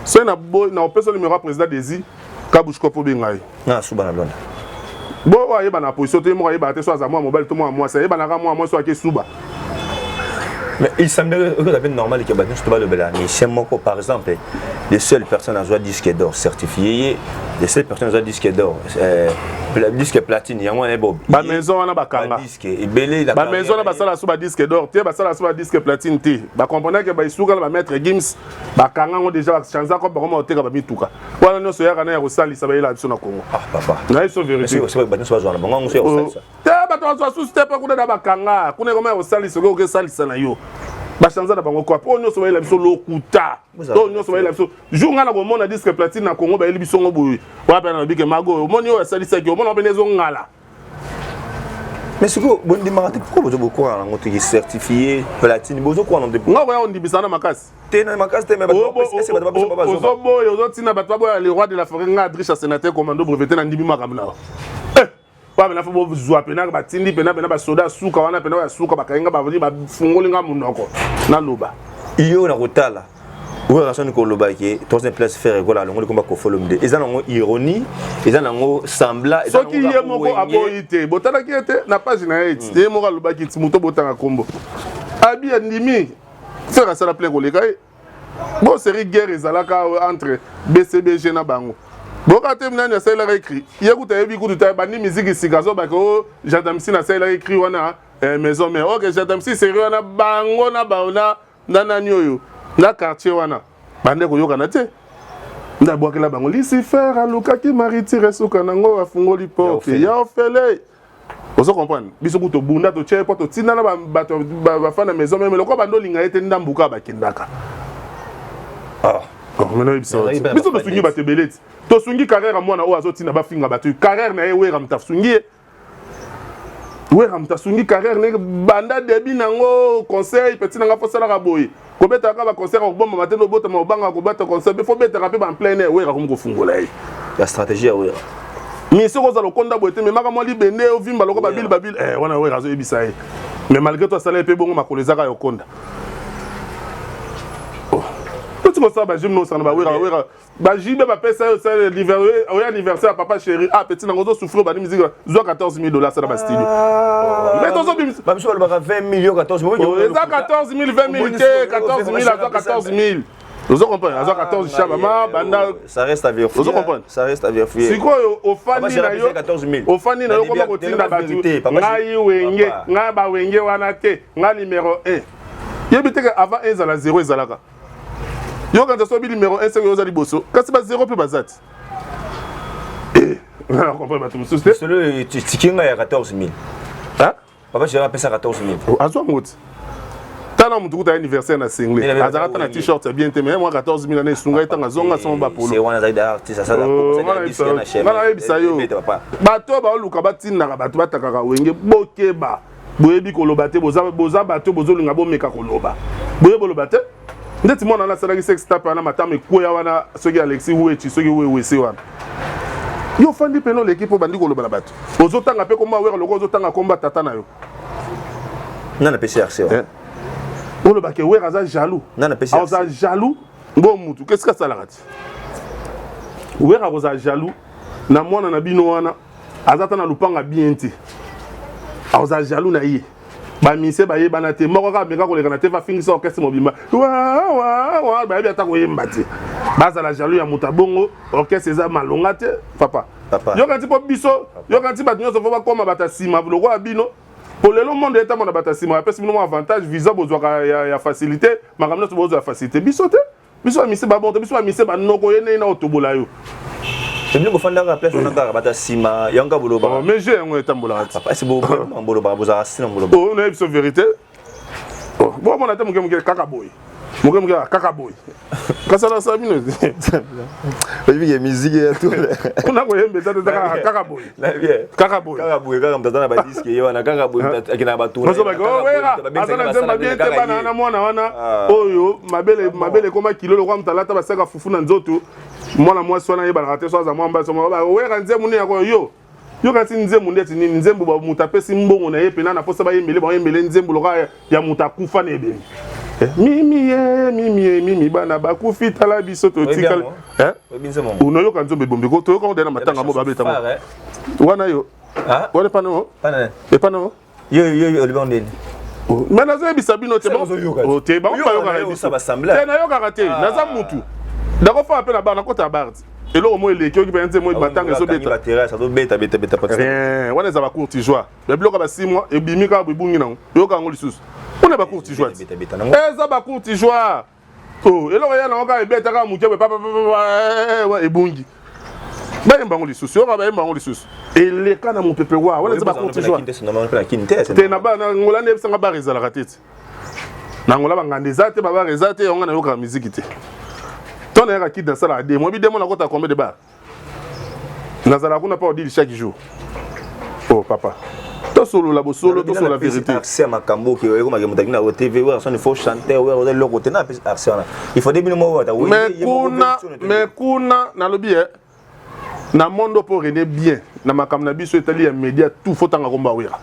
soki na opesa numéro ya président Desi Kabushko mpo obenga ye nga asuba na Lwanda bo oyo ayeba na position te ye moko ayebaka te so aza mwana mobali to mwana mwasi ayebanaka mwana mwasi oyo ake suba. Mais il semblerait que ça normal que bato nyonso balobela musicien moko. Par exemple, les seules personnes azwa disque d'or certifié, les seules personnes azwa disque d'or, disque platine, yango wana ebob. Bamaison wana bakanga. Badisque ebele. Bamaison wana basala so badisque d'or te, basala so badisque platine te. Bakomprendre ke baisuka na bamaître Gims, bakanga yango déjà, bachanza ko bakoma koteka bamituka wana nyonso yaka na ya kosalisa, bayela biso na Congo. Ah papa. Nayebi so vérité. Bato nyonso bazwa na bango yango so ya kosalisa. Te, bato bazwa susu te, mpe kuna na bakanga kuna ekoma ya kosalisa. Okoki okesalisa na yo, bachanza na bango kwa mpo nyonso bayela biso lokuta. To nyonso bayela biso jour ngai na komona disque platine na Congo, bayeli biso ngo boye wapi? Na bike mago omoni oyo asalisaki, omona pene ezongala. Mais sikoyo bondimaka te, pourquoi bozo bokwaka nango toki certifié platine, bozokwaka nango te? Nga koya kondimisa na makasi. Te, na makasi te, mais bato bapesa bazoba. Ozoboya, ozotina bato baboya le roi de la forêt. Nga Adricha, sénateur commando breveté, na ndimi makambo na wa pena. Fo bozwa pena, batindi pena pena basoda ya suka wana pena ya suka, bakangi nga, bavandi, bafungoli nga monoko, naloba. Yo na kotala oyo rasoni koloba ke troisième place Ferre Gola alongoli komba Koffi Olomide, eza nango ironie, eza nango semblant? Soki ye moko aboyi te, botalaki ye te na page na ye ti ye moko alobaki ti moto botanga kombo abi andimi Ferre asala plein koleka ye. Bo série guerre ezalaka entre BCBG na bango, boka te. Nani asalelaka écrit ye kuta ayebi kutu te. Bandi miziki sika, azobaka o Jadamsi nasalelaka écrit wana, Maison Mère. Ok, Jadamsi série wana bango na bango na nani oyo na quartier wana bande koyokana te. Nde abwakela bango Lucifer alukaki maritire, suka nango afungoli porte ya ofele. Ozo comprendre? Biso kutu tobunda, totie mpo totinda na bato bafana Maison Mère lokola bando olinga ye te, ndambuka bakendaka. Biso tosungi bato ebele ti tosungi carrière ya mwana oyo azotinda bafinga bato. Carrière na ye, Wera moto asungi ye, Wera moto asungi carrière ndenge banda début nango. Conseil petit nanga, fosalaka boye, kobetaka baconcert, kobombama te, obotama obangaka kobeta concert, fo betaka mpe en plein air. Wera komi kofungola ye. Ya stratégie ya Wera. Mi soki oza lokonda boye te, memaka mwa libende, ovimba loko babili babili wana. Wera azoyebisa ye, mais malgré tout asala ye mpe bongo, makolo ezaka yokonda. Toti kosala bagime nosana bawera, bawera bajibe bapesa yo oyo anniversaire ya papa chéri. Ah petit nango, ozosouffrir, obandi musique, zwa 14 000 $, asala bastudio, mais tozobimisa. Babiso balobaka 20 millions, 14. Eza 14 000, 20 000 te, 14 000. Azwa 14 000, ozo comprendre? Azwa 14 chabama banda. Ça reste à vérifier. Ozo comprendre? Ça reste à vérifier. Sikoyo ofandi na yo, ofandi na yo, koma kotinda bato ngai Wenge, ngai bawenge wana te, ngai numéro 1. Yebi te ke avant ezala 0 ezalaka. Yo kanisa soki numéro 1 seke oza liboso, kasi ba 0 mpe baza ti. Comprendre bato mosusu te. Solo tiki ngai ya 14 000. Papa chéri apesa 14 000. Azwa ngo ti tala motu kuta anniversaire na single, azalaka ta na t-shirt ya bien te, mais mwa 14 000 ana esunga ye ntango azonga songo bapolo. Nga nayebisa yo, bato baoluka batindaka bato batakaka Wenge, bokeba. Boyebi koloba te, boza bato bozolinga bomeka koloba, boye boloba te. Ndeti mwana wana asalaki sex tape wana, matama ekweya wana, soki Alexi Wechi, soki wewese wana, yo ofandi pene oleki mpo bandi koloba na bato, ozotanga mpe komba Wera lokola ozotanga komba tata na yo. Nga napesi RC. Olobake Wera aza jaloux, aza jaloux bo mutu. Qu'est-ce que asalaka ti Wera akozala jaloux na mwana na bino wana aza ta na lupanga bien te? Akozala jaloux na ye. Bamise bayebana te, moko kaka ameka koleka na te, bafingisa orchestre mobimba wa, bayebi ata koyemba te, bazala jaloux ya moto abongo. Orchestre eza malonga te, papa. Yoka nti mpo biso, yoka nti bato nyonso fo bakóma bato ya nsima lokola bino, po lelo monde etamona bato ya nsima bapesi bino mwa avantage, visa bozwaka ya facilité, makambo nyonso bozwa ya facilité. Biso te, biso bamise babonte, biso bamise banoko ye ndenge na otobola yo. Bino bofandaka place wana kaka bato ya nsima yango kaka bolobaka. Mais je yango etambolaka ti. Papa, ese bolobaka, bozalaka nsina boloba. Oyo nayebi biso vérité, bomona te, moke moke kaka boye, moke moke kaka boye, kasala bino. Oyebi ke musique ya tout. Kuna koyemba eza te, kaka boye, kaka boye. Kaka boye, kaka moto aza na badisque ye wana, kaka boye akendaka batourner. Aza na nzemba bien te, bana wana, mwana wana oyo mabele mabele ekoma kilo lokwa moto alata basaka fufu na nzoto. Mwana mwasi wana ayebanaka te so aza mwa mbasi. Wera nzembo nini yako yo yoka ti nzembo ndeti nini? Nzembo moto apesi mbongo na ye mpena na mposa bayembele, bayembele nzembo loka ya moto akufa na ebembe. Mimi ye, mimi ye, mimi, bana bakufi, tala biso totikali. Onoyoka nzembo ebombi, toyoka ngo na matanga mo babeta wana yo wana epana epana. Yo yo olobi ndeni? Oh, mais nazoyebisa bino te oh, te bango bayokaka na biso te nayokaka te ah. Naza mutu nakofaa mpe na bar, nakota bar te, eloko mo eleki oki mpenza nzembo batanga ezobeta rien. Wana eza bacourte joie ya biloko ya ba 6 mois, ebimi kaka ebungi nango, yoka yango lisusu mpona bacourte joie te, eza bacourte joie. Oh, eloko ya nango kaka ebeta kaka moke boye papapapa ebungi, bayemba yango lisusu, yoka bayemba yango lisusu, eleka na mopepe wa wana eza bacourte joie te. Na Ngola nde yebisanga bar ezalaka te ti na Ngola banganda eza te, babar eza te. Yango nayokaka miziki te. To nayaka kide, nasalaka demo, oyebi demo nakota combien de bar nazalaka kuna mpa odili chaque jour. Oh papa, tosolola bosolo, tosolola vérité. Accès ya makambo oke ekomaka moto akina TV oyo asoni faux chanteur oyo oza eloko te na apesi accès wana, il faut bino moko bata. Mais kuna nalobi e na monde mpo rene bien na makambo na biso etali ya média, tout faut tanga kombo Awera.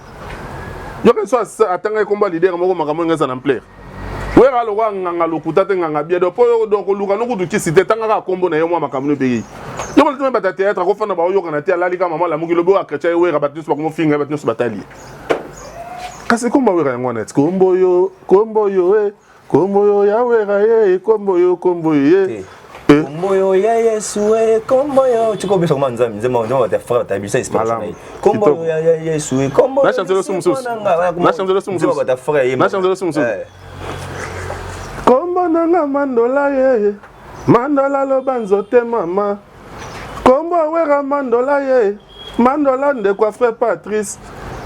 Yoka so atangaki kombo ya leader moko, makambo oyo eza na ampleur. Wera lokwa nganga lokuta te, nganga bien. Donc po donc oluka nokutu kisi te, tanga kaka kombo na ye, mwa makambo no epeki yo mona teme. Bato ya théâtre akofanda, baoyokana te, alali kaka mama alamuki lobi oyo akretien ye Wera, bato nyonso bakomofinga ye, bato nyonso batali ye. Kasi kombo Wera yango wana ti kombo yo, kombo yo e, kombo yo ya Wera ye, kombo yo, kombo yo ye. Kombo yo ya Yesu e, kombo yo tiko biso koma Nzambe nzembo nzembo bato ya frère bato ya biso inspiration na ye, kombo yo ya Yesu e, kombo Na chanter leçon mosusu. Na chanter leçon mosusu. Bato ya frère ye. Na chanter leçon mosusu. Kombo nanga Mandola ye, Mandola loba nzote mama, kombo Awera Mandola ye, Mandola ndeko ya frère Patrice,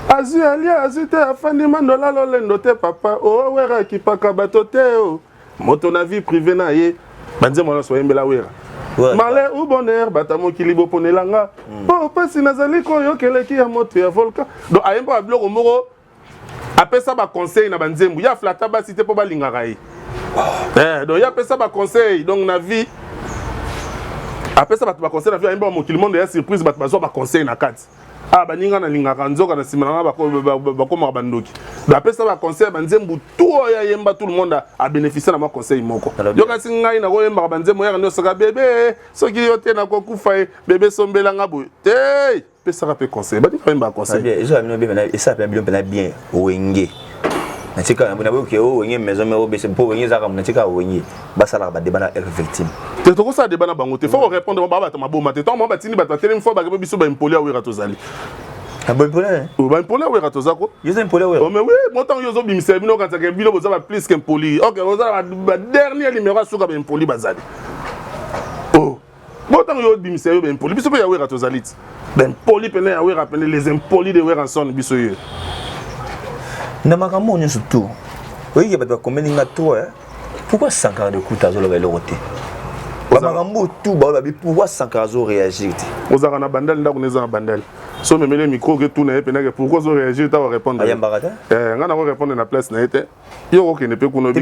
azwi alia azwi te, afandi Mandola lolendo te papa o Wera akipaka bato te o moto na vie privée na ye. Banzembo nyonso bayembela Wera, malheur ou bonheur, bato ya mokili boponelanga mpo mpasi nazali koyokeleki ya moto ya volcan. Donc ayemba biloko moko, apesa baconseil na banzembo ye, aflata basi te mpo balingaka ye. Donc ye apesa baconseil, donc na vie apesa bato baconseil na vie, ayemba mokili monde ya surprise, bato bazwa baconseil na kati. Ah, baninga nalingaka nzoka na nsima nanga bakomaka bandoki. Donc apesa baconseil, banzembo tout oyo ayemba, tout le monde abénéficie na mwa conseil moko. Yokasi ngai nakoyembaka banzembo yaka nyonso bebe, soki yo te nakokufa ye bebe, sombelanga boye te, pesaka mpe conseil, baninga bayembaka conseil. Esala mpe bino mpena bien. Wenge natika naboyoki o Wenge maison mère obese mpo Wenge ezaka, natika Wenge basalaka badébat na F Victime. Te, tokosala débat na bango te, faut korépondre baa bato maboma te. Ntango bango batindi bato batelemi, fo bake mpe biso baimpoli ya Wera tozali. Boimpoli? Baimpoli ya Wera toza ko. Yo oza impoli ya Wera? Oh, mais oui, mo ntango yo ozobimisa bino, okanisaka bino boza ba plus qu'impoli. Ok, oza ba dernier numéro ya suka, baimpoli bazali. Oh, bo ntango yo obimisa yo baimpoli, biso mpe ya Wera tozali ti baimpoli pene ya Wera pene, les impolis de Werrason, biso ye. Na makambo oyo nyonso tu oyiki, bato bakomeli nga trop. Pourquoi Sankara de Kuta azoloba eloko te? Bamakambo tu baoyo babi, pourquoi Sankara azoréagir te? Ozalaka na Bandale, ndako na eza na Bandale, so omemeli micro oke tuna ye pendake pourquoi ozoréagir ta, orépondre. Ayambaka te. Nga nako répondre na place na ye te, yo okokende mpe kuna.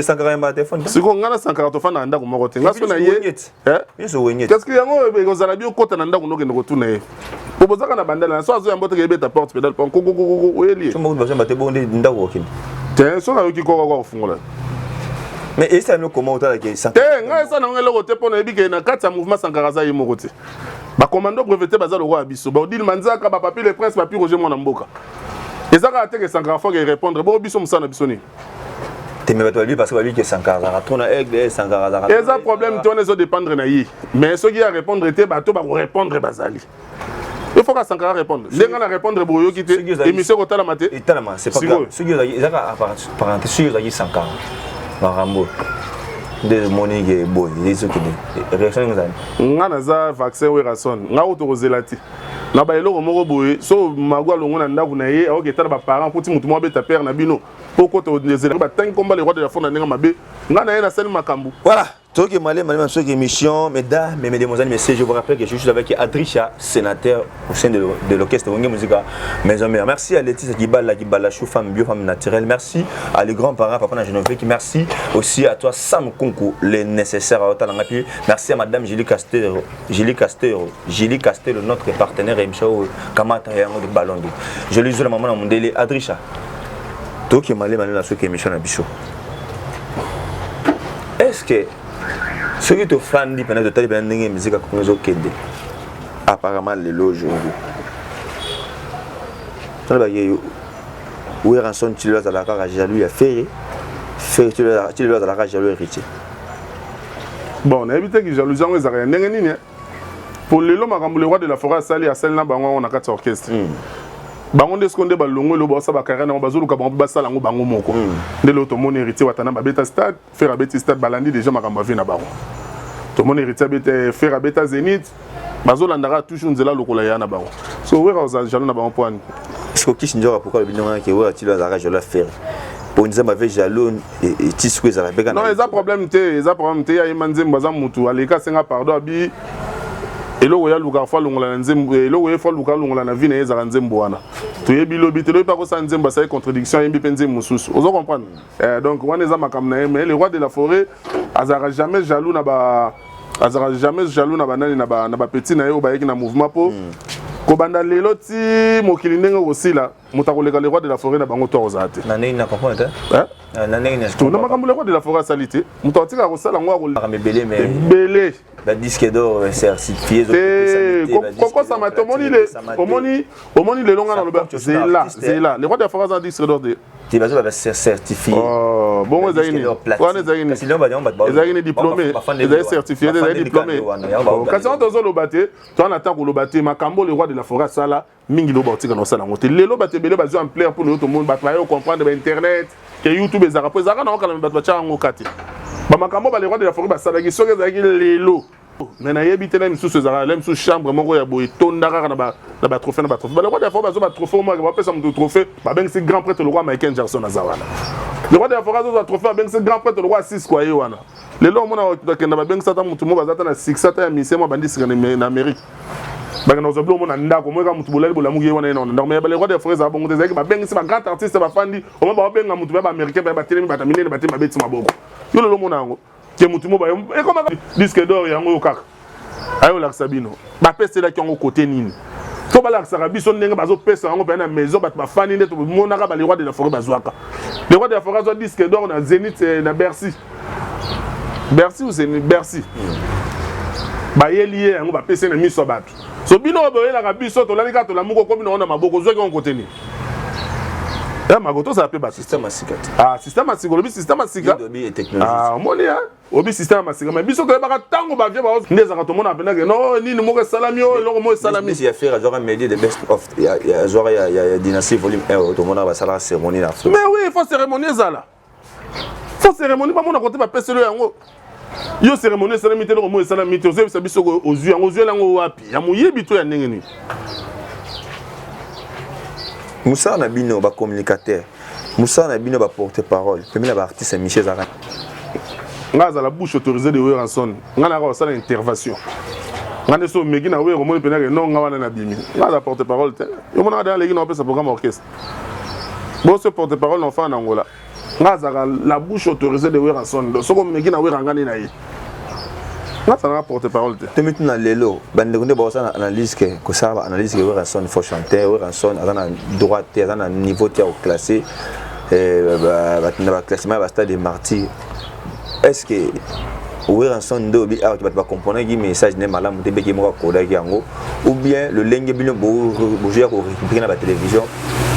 Sankara yambaka telefone? Sikoyo nga na Sankara tofanda na ndako moko te, nga so na ye. Nyonso Wenge. Parce que yango ekozala bi okota na ndako, nokende kotuna ye po bozaka na Bandala so azoyamba oteke, ebeta porte pédale po kokokokoko oyeli ye. Bazomba te, bongo nde ndako okende. Te, soki ayoki kokoko akofungola. Mais esala koma otalaki? Te, ngai esa nango eloko te, mpo nayebi ke na kati ya mouvement Sankara aza ye moko te. Bacommando breveté baza lokola biso, baodile Manzaka, bapapi le prince, papi Roger mwana mboka. Eza kaka te ke Sankara faut ke répondre bongo. Biso mosala na biso nini? Te, mais bato babi parce que babi ke Sankara azalaka trop na Aigle, Sankara azalaka. Eza problème te, wana ezodépendre na ye. Mais soki ya répondre te, bato bakorépondre bazali. Il faut ka Sankara répondre ndenge na répondre, boyoki te, émission kotalama te. Etalama, c'est pas grave. Soki ezaka parenté, soki ozalaki Sankara, makambo nde omoni ke boye ezokende, réaction ezali? Nga naza vaccin Werrason, nga oyo tokozela te na baeloko moko boye. So mago alongo na ndako na ye, aoki etala baparent kuti motu moko abeta père na bino mpo kota ozela batangi komba le roi de la forêt na ndenge mabe. Nga na ye nasali makambo. Voilà. Toke malé malé sur émission, mesdames, mesdemoiselles, messieurs, je vous rappelle que je suis avec Adricha, sénateur au sein de l'orchestre Wenge Musica Maison Mère. Merci à Laetitia Kibala, Kibala Chou, femme bio, femme naturelle. Merci à les grands-parents, Papa Geneviève. Merci aussi à toi, Sam Kunku, le nécessaire à Otalangapi. Merci à Madame Julie Castero, Julie Castero, Julie Castero, notre partenaire émission Kamata Yango de Balondo. Je lui la maman à Mondele, Adricha. Toke malé malé na soki émission na biso. Est-ce que soki tofandi mpena, totali mpena ndenge miziki ya Kongo ezokende apparemment lelo aujourd'hui, tolobaki Werrason ti lelo azalaka kaka jaloux ya Ferre, Ferre ti lelo azalaka jaloux ya Héritier? Bon, nayebi te ki jalousie yango ezalaka ya ndenge nini. Po lelo makambo le roi de la forêt asali, asali na bango yango na kati ya orchestre. Bango nde sikoyo nde balongo eloko baosala bacarrière nango, bazoluka bango mpe basala yango bango moko. Nde lelo tomoni Héritier Watanabe abeta stade, Ferre abeti stade, balandi déjà makambo ya vie na bango. Tomoni Héritier abeta, Ferre abeta Zénith, bazolandaka toujours nzela lokola ya na bango. So Wera oza jaloux na bango mpo ani? Siko Kisi Nzoka, pourquoi alobi ndenge wana ke Wera ti lelo azalaka jaloux ya Ferre? Po Nzambe ave jaloux ti sikoyo ezala mpe kaka. Non, eza problème te, eza problème te. Ye ayemba nzembo, aza mutu aleka, asenga pardon, abi eloko ye alukaka fo alongola na nzembo, eloko ye fo aluka alongola na vie na ye ezalaka nzembo wana. Toyebi lobi te, lobi mpe akosala nzembo, asali contradiction, ayembi mpe nzembo mosusu, ozo comprendre. Donc wana eza makambo na ye. Mais le roi de la forêt azalaka jamais jaloux na ba, azalaka jamais jaloux na banani, na bapetit na ye oyo bayeki na mouvement. Mpo kobanda lelo ti mokili ndenge okosila, moto akoleka le roi de la forêt na bango to akozala te. Na ndenge na comprendre te. Hein? Na ndenge na To na makambo le roi de la forêt asali te, moto atikaka kosala yango akoleka. Makambo ebele, mais ebele. Badisque d'or certifié. Te, kokosama te. Omoni omoni omoni lelo nga naloba, zela zela, le roi de la forêt aza disque d'or te. Te, bazo ba certifié. Oh, bongo ezalaki nini wana? Ezalaki nini? Ezalaki nini? Diplômé, ezali certifié te, ezali diplômé. Kasi wana tozoloba te, towana ata koloba te. Makambo le roi de la forêt asala mingi, lelo baotika na kosala yango te. Lelo bato ebele bazwi ampleur mpo lelo tomoni bato baye comprendre bainternet ke YouTube ezalaka, mpo ezalaka na okala, bato batya yango kati bamakambo ba le roi de la forêt basalaki. Soki ezalaki lelo, mais nayebi te, na misusu ezalaka na misusu chambre moko ya boye etonda kaka na batrophée, na batrophée. Ba le roi de la forêt bazwa batrophée omaka, bapesa moto trophée, babengisi grand prêtre lokwa Michael Jackson aza wana. Le roi de la forêt azozwa trophée, babengisi grand prêtre lokwa Cisco aye wana. Lelo omona bakenda, babengisi ata motu moko aza ata na succès, ata ya mise mo abandi sika na Amérique, bakenda kozwa biloko na ndako moyeka motu bolali bolamuki ye wana ye na ndako. Mais le roi de la forêt ezala bongo te. Ezalaki babengisi bagrand artiste, bafandi, oma babenga motu, baya baaméricain, baya batelemi, bato minene batelemi, babeti maboko. Yo lelo omona yango ke motu mo bayo ekomaka disque d'or yango oyo kaka aye olakisa bino bapeselaki yango kote nini, to balakisaka biso ndenge bazopesa yango mpe na maison, bato bafandi nde tomonaka ba le roi de la forêt bazwaka. Le roi de la forêt azwa disque d'or na Zénith, na Bercy, Bercy ou Zénith, Bercy. Bayeli ye yango, bapesi ye na miso ya bato. So bino oyo boyelaka biso, tolali kaka, tolamuka, okomi nango na maboko, ozwaki yango kote nini? Ya mako, tozala mpe bato. Système ya sika te. Ah, système ya sika, olobi système ya sika. Olobi technologie. Ah, omoni ya obi système ya masika, mais biso toyebaka ntango bavie bao nde ezalaka, tomona mpenza ke no nini moko esalami oyo, eloko moko esalami. Neti ya Ferre azwaka média de best of, azwaka ya Dynastie volume 1 oyo tomonaka basalaka cérémonie na Afrique. Mais oui, faut cérémonie ezala, faut cérémonie bamona kote bapeseli yango. Yo cérémonie esalami te, eloko moko esalami te, ozoyebisa biso ozwi yango, ozweli yango wapi? Ya moyebi to ya ndenge nini? Mosala na bino bacommunicateur, mosala na bino baporte parole pembeni na baartiste ya misie ezalaka? Nga azala bouche autorisée de Werrason, nga naka kosala intervention. Nga nde so omeki na Wera, omoni mpenza ke non, nga wana nabimi. Nga aza porte parole te. Yo monaka deja aleki na opesa programme orchestre boso porte parole na ofana na Angola. Nga azalaka la bouche autorisée de Werrason. Donc soki omeki na Wera, nga nde na ye, nga azalaka porte parole te. Tomi tuna lelo bandeko nde baosala analyse ke kosala baanalyse ke Werrason faux chanteur, Werrason aza na droit te, aza na niveau te ya koclasse na baclassement ya bastade de Martyr. Est ce que Werrason nde obi awa bato bacomprenaki message ne malamu te, beki moko akodaki yango, ou bien lolenge bino bozoya korécupérer na batélévision,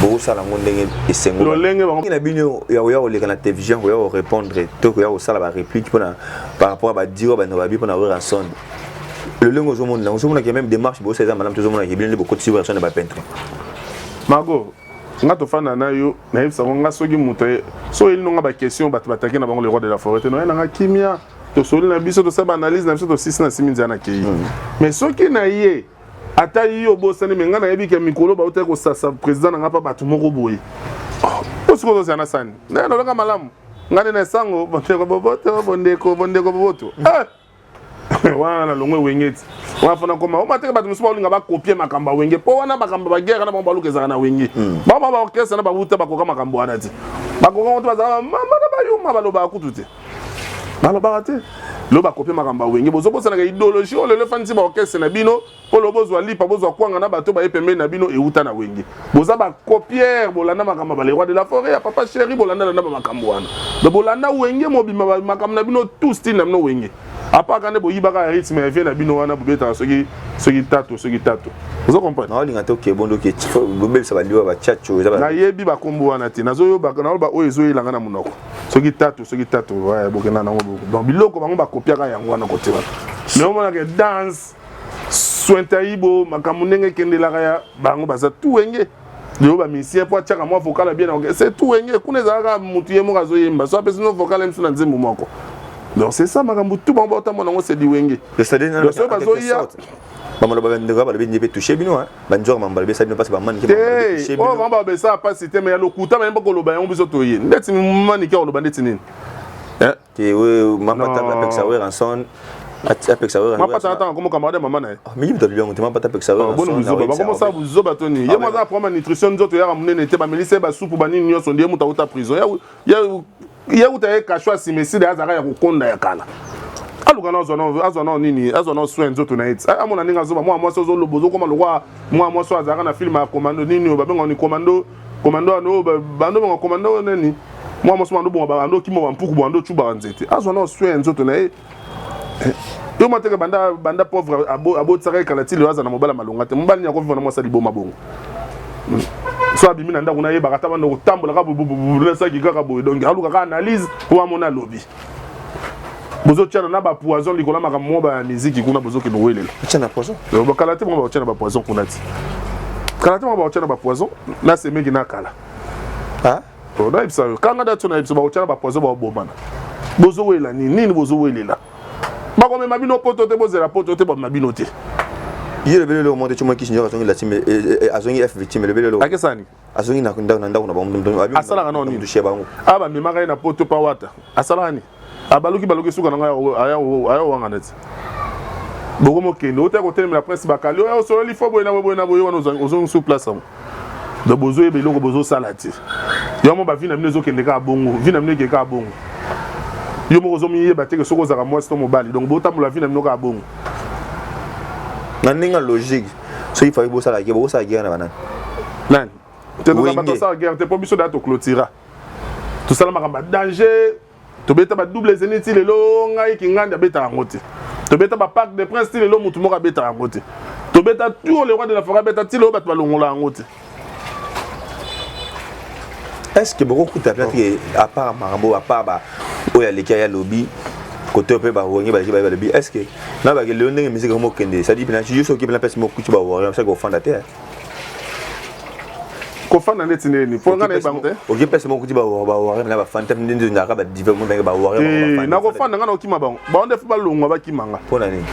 bokosala yango ndenge esengo lolenge bango na bino ya koya koleka na télévision, koya korépondre to koya kosala baréplique mpona par rapport à badiro bandeko babi mpona Werrason? Lolenge ozomona, ozomonaki même démarche bosala eza malamu, tozomonaki bino nde bokotisi Werrason na bapeintre. Mago, nga tofanda na yo, nayebisako nga soki moto so oyeli nonga baquestion, bato batake na bango le roi de la forêt te, noye nanga kimia, tosoli na biso, tosala baanalyse na biso, tosisi na simi nzela na kei. Mais soki na ye ata ye obosani, me ngai nayebi ke mikolo bautaki kosasa président na ngai mpa bato moko boye, po sikoyo ozozala na sani naye nalonga malamu. Ngai nde na esango bondeko boboto, bondeko bondeko boboto wana na longo ewenge ti wana fana koma oma teke. Bato mosusu baolinga bakopie makambo ya Wenge, mpo wana makambo baguerre na bango baluka ezalaka na Wenge. Bango baorchestre na bawuta bakoka makambo wana ti bakoka ngo te, bazalaka mama na bayuma, balobaka kutu te, balobaka te. Lelo bakopie makambo ya Wenge, bozobosanaka idéologie oyo lelo efandisi baorchestre na bino, mpo lo bozwa lipa, bozwa kwanga na bato baye pembeni na bino euta na Wenge. Boza bacopieur, bolanda makambo ya bale roi de la forêt, ya papa chéri, bolanda landa bamakambo wana. Donc bolanda Wenge mobima, makambo na bino tout, style na bino Wenge. Apaka nde boyibaka ya rythme ya vie na bino wana, bobetaka soki soki tato, soki tato, ozo comprendre? Naolinga te oke bondo ke bobebisa baliwa bachacho eza. Nayebi bakombo wana te, nazoyoba, naloba oyo ezoyelanga na monoko, soki tato, soki tato, bokenda nango. Donc biloko bango bakopiaka yango wana kote wana, mais omonaka danse swentaibo, makambo ndenge ekendelaka ya bango, baza tu Wenge. Lelo bamusicien mpo atiaka mwa vocal bien na, c'est tout Wenge. Kuna ezalaka motu ye moko azoyemba, so apesi no vocal misu na nzembo moko. Donc c'est ça, makambo tout bango baotamona yango, c'est du Wenge. Donc soki bazoya bamaloba, bandeko balobi nde mpe touche bino, banzoka mambo balobesa bino mpasi, bamanike. Te, oyo bango babesaka mpasi te, mais ya lokuta bayemba koloba yango, biso toye ndeti manike akoloba ndeti nini? Te, mapata apekisa Werrason, apekisa. Mapata natanga komo camarade ya mama na ye. Mingi moto alobi yango te, mapata apekisa. Boni buzoba, bakomosala buzoba to nini? Ye mo aza na problème ya nutrition, nzoto yaka monene te, bamelisi ye basupu banini nyonso. Nde ye moto auta prison, ye uta ye kasho asimeside, azalaka ya kokonda ya kala. Aluka na azwa nao nini, azwa nao soin nzoto na ye ti amona ndenge azoba. Mwana mwasi ozoloba, ozokoma lokwa mwana mwasi oyo azalaka na film ya Commando nini oyo babengaka ni Commando, Commando wana oyo bando benga Commando nini. Mwana mwasi bando bonga, bando okima bampuku, bando ocubaka nzete. Azwa nao soin ya nzoto na ye. Yo mateke banda banda pauvre abotisaka ye kala ti lelo aza na mobala malonga te. Mobali nini akovivre na mwasi aliboma bongo? So abimi na ndako, nayebaka ata banda kotambola kaka nasaki kaka boye. Donc alukaka analyse po amona alobi bozotiana na bapoison likolo ya makambo moko ya miziki kuna, bozokende kowelela. Tia poison. Kala te bango bakotia na bapoison kuna ti kala te, bango bakotia na bapoison na semeki na kala. Nayebisa yo, kanga dati nayebisa, bakotia na bapoison, baobomana. Bozowelela nini? Nini bozowelela? Bakomema bino poto te, bozela poto te, bamema bino te. Ye lobeli eloko moko te. Timo kisi nzoka azongi la team, azongi F victime, elobeli eloko. Akesani. Azongi na ndako na bango. Asalaka nao nini? Touche bango. Awa bamemaka ye na poto pa wata, asalaka nini? Abaluki baluki, suka na ngai aya owanga neti bokomokende ota kotelemela Prince Bakali oyo osololi fo boye na boye na boye wana, ozongi sur place yango. Donc bozoyeba eloko bozosala te. Yo mo bavie na bino ezokende kaka bongo, vie na bino ekende kaka bongo. Yo moko ozomiyeba te ke soki ozalaka mwasi to mobali. Donc botambola vie na bino kaka bongo. Na ndenge logique, soki faki bosala guerre, bokosala guerre na banani? Nani te? Toza bato asala guerre te, mpo biso daya toclotira, tosala makambo ya danger, tobeta badouble Zénith ti lelo ngai kingandi abetaka yango te, tobeta baparc de Prince ti lelo motu moko abetaka yango te, tobeta tour le roi de la forêt abeta ti lelo bato balongola yango te. Est ce que bokokuta peut-être que à part makambo, à part ba oyo aleki aya lobi kote mpe bawenge baleki baye balobi, est ce que na bake lelo ndenge musique yango mokende, c'est à dire mpena yo soki mpena mpesi mokuti bawarrior saki kofanda te? Kofanda ndeti nini? Mpo nga nayeba yango te. Oki mpesi mokuti bawarrior na bafanda te, nde ndaka badive mo ndenge bawarrior. Nakofanda nga nakokima bango, bango nde fo balongwa, bakima nga. Mpo na nini?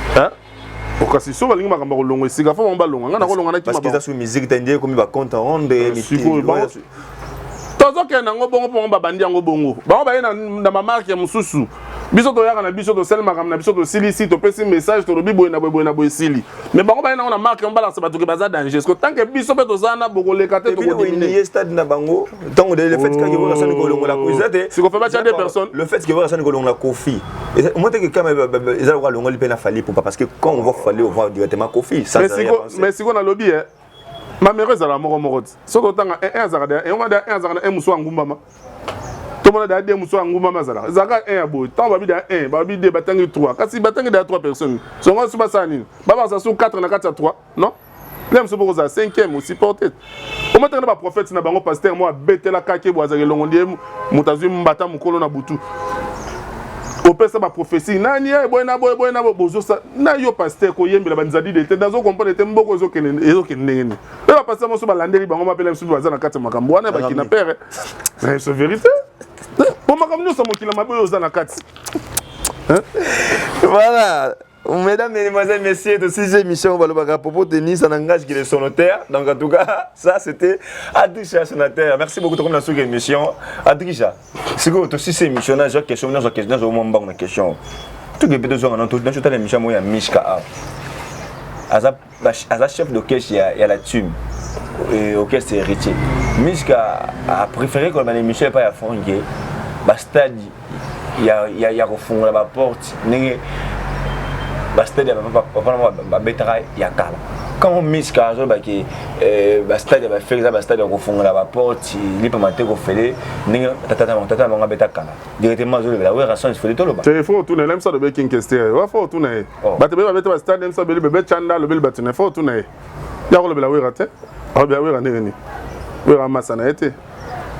Kasi so balingi makambo ya kolongwa esika, fo bango balongwa, nga nakolongwa, nakima. Parce que eza su musique te, nde ekomi bacompte rendre. Sikoyo tozokende yango bongo mpo bango babandi yango bongo, bango baye na bamarke mosusu. Biso toyaka na biso, tosali makambo na biso, tosilisi, topesi message, tolobi boye na boye, boye na boye, esili. Mais bango baye nango na marke yango, balakisa bato ke baza danger. Parce que tant que biso mpe toza na, bokoleka te. Tokodiminuer stade na bango ntango le fait kaka Werrason kolongola eza te. Sikofe batya deux personnes. Le fait que Werrason kolongola Kofi, moi te que kama eza lokola alongoli mpe na Fally Ipupa, parce que quand on voit Fally, on voit directement Kofi. Mais sikoyo nalobi e mamero ezalaka moko moko ti soki otanga 1 azalaka deya 1 wana, deya 1 azalaka na 1 mosusu angumbama, tomona deya 2 mosusu angumbama, azalaka ezalaka 1 ya boye. Ntango babi deya 1, babi 2, batangi 3, kasi batangi deya 3 personnes. Songo so basala nini? Babakisa su 4 na kati ya 3, non le mosusu bokozala 5e osupporte. Omataka na baprophète na bango, pasteur mo abetelaka ke bo azalaka elongo ndie moto azwi mbata mokolo na butu, opesa baprophétie nani ye boye na boye, boye na boye. Bozosa na yo pasteur koyembela banzadide te, nazo comprendre te mboko ezokende ezokende ndenge nini. Mpe bapasteur mosusu balandeli bango mapela misusu baza na kati ya makambo wana bakina pere, c'est vérité, po makambo nyonso ya mokili mabe oyo oza na kati. Voilà. Mesdames, Mesdemoiselles, Messieurs, de ces émissions, à propos de tennis, ça n'engage que les sonataires. Donc, en tout cas, ça, c'était Adrisha Sonataire. Merci beaucoup, comme dans cette émission. Adrisha, c'est que tu sais, émission, j'ai une question, j'ai une question, j'ai une question. Tout le monde peut dans l'émission, moi, il y a Mishka. Aza chef d'orchestre ya la team, orchestre Héritier. Mishka a préféré koloba na émission epai ya Franke, bastade ya kofungola baporte ndenge bastade ya papa na babetaka ya kala. Quand Miska azolobaki bastade ya baFerre eza bastade ya kofungola baporte, lipama te kofele ndenge tata na bango abeta kala, directement azolobela Werrason, fele toloba. Te, faut otuna ye. Mso alobeli King Kester wa, faut otuna ye. Bato bebe babeta bastade, mso abeli bebe chanda, alobeli bato na ye, faut otuna ye. Ya kolobela Wera te, alobela Wera ndenge nini? Wera masa na ye te,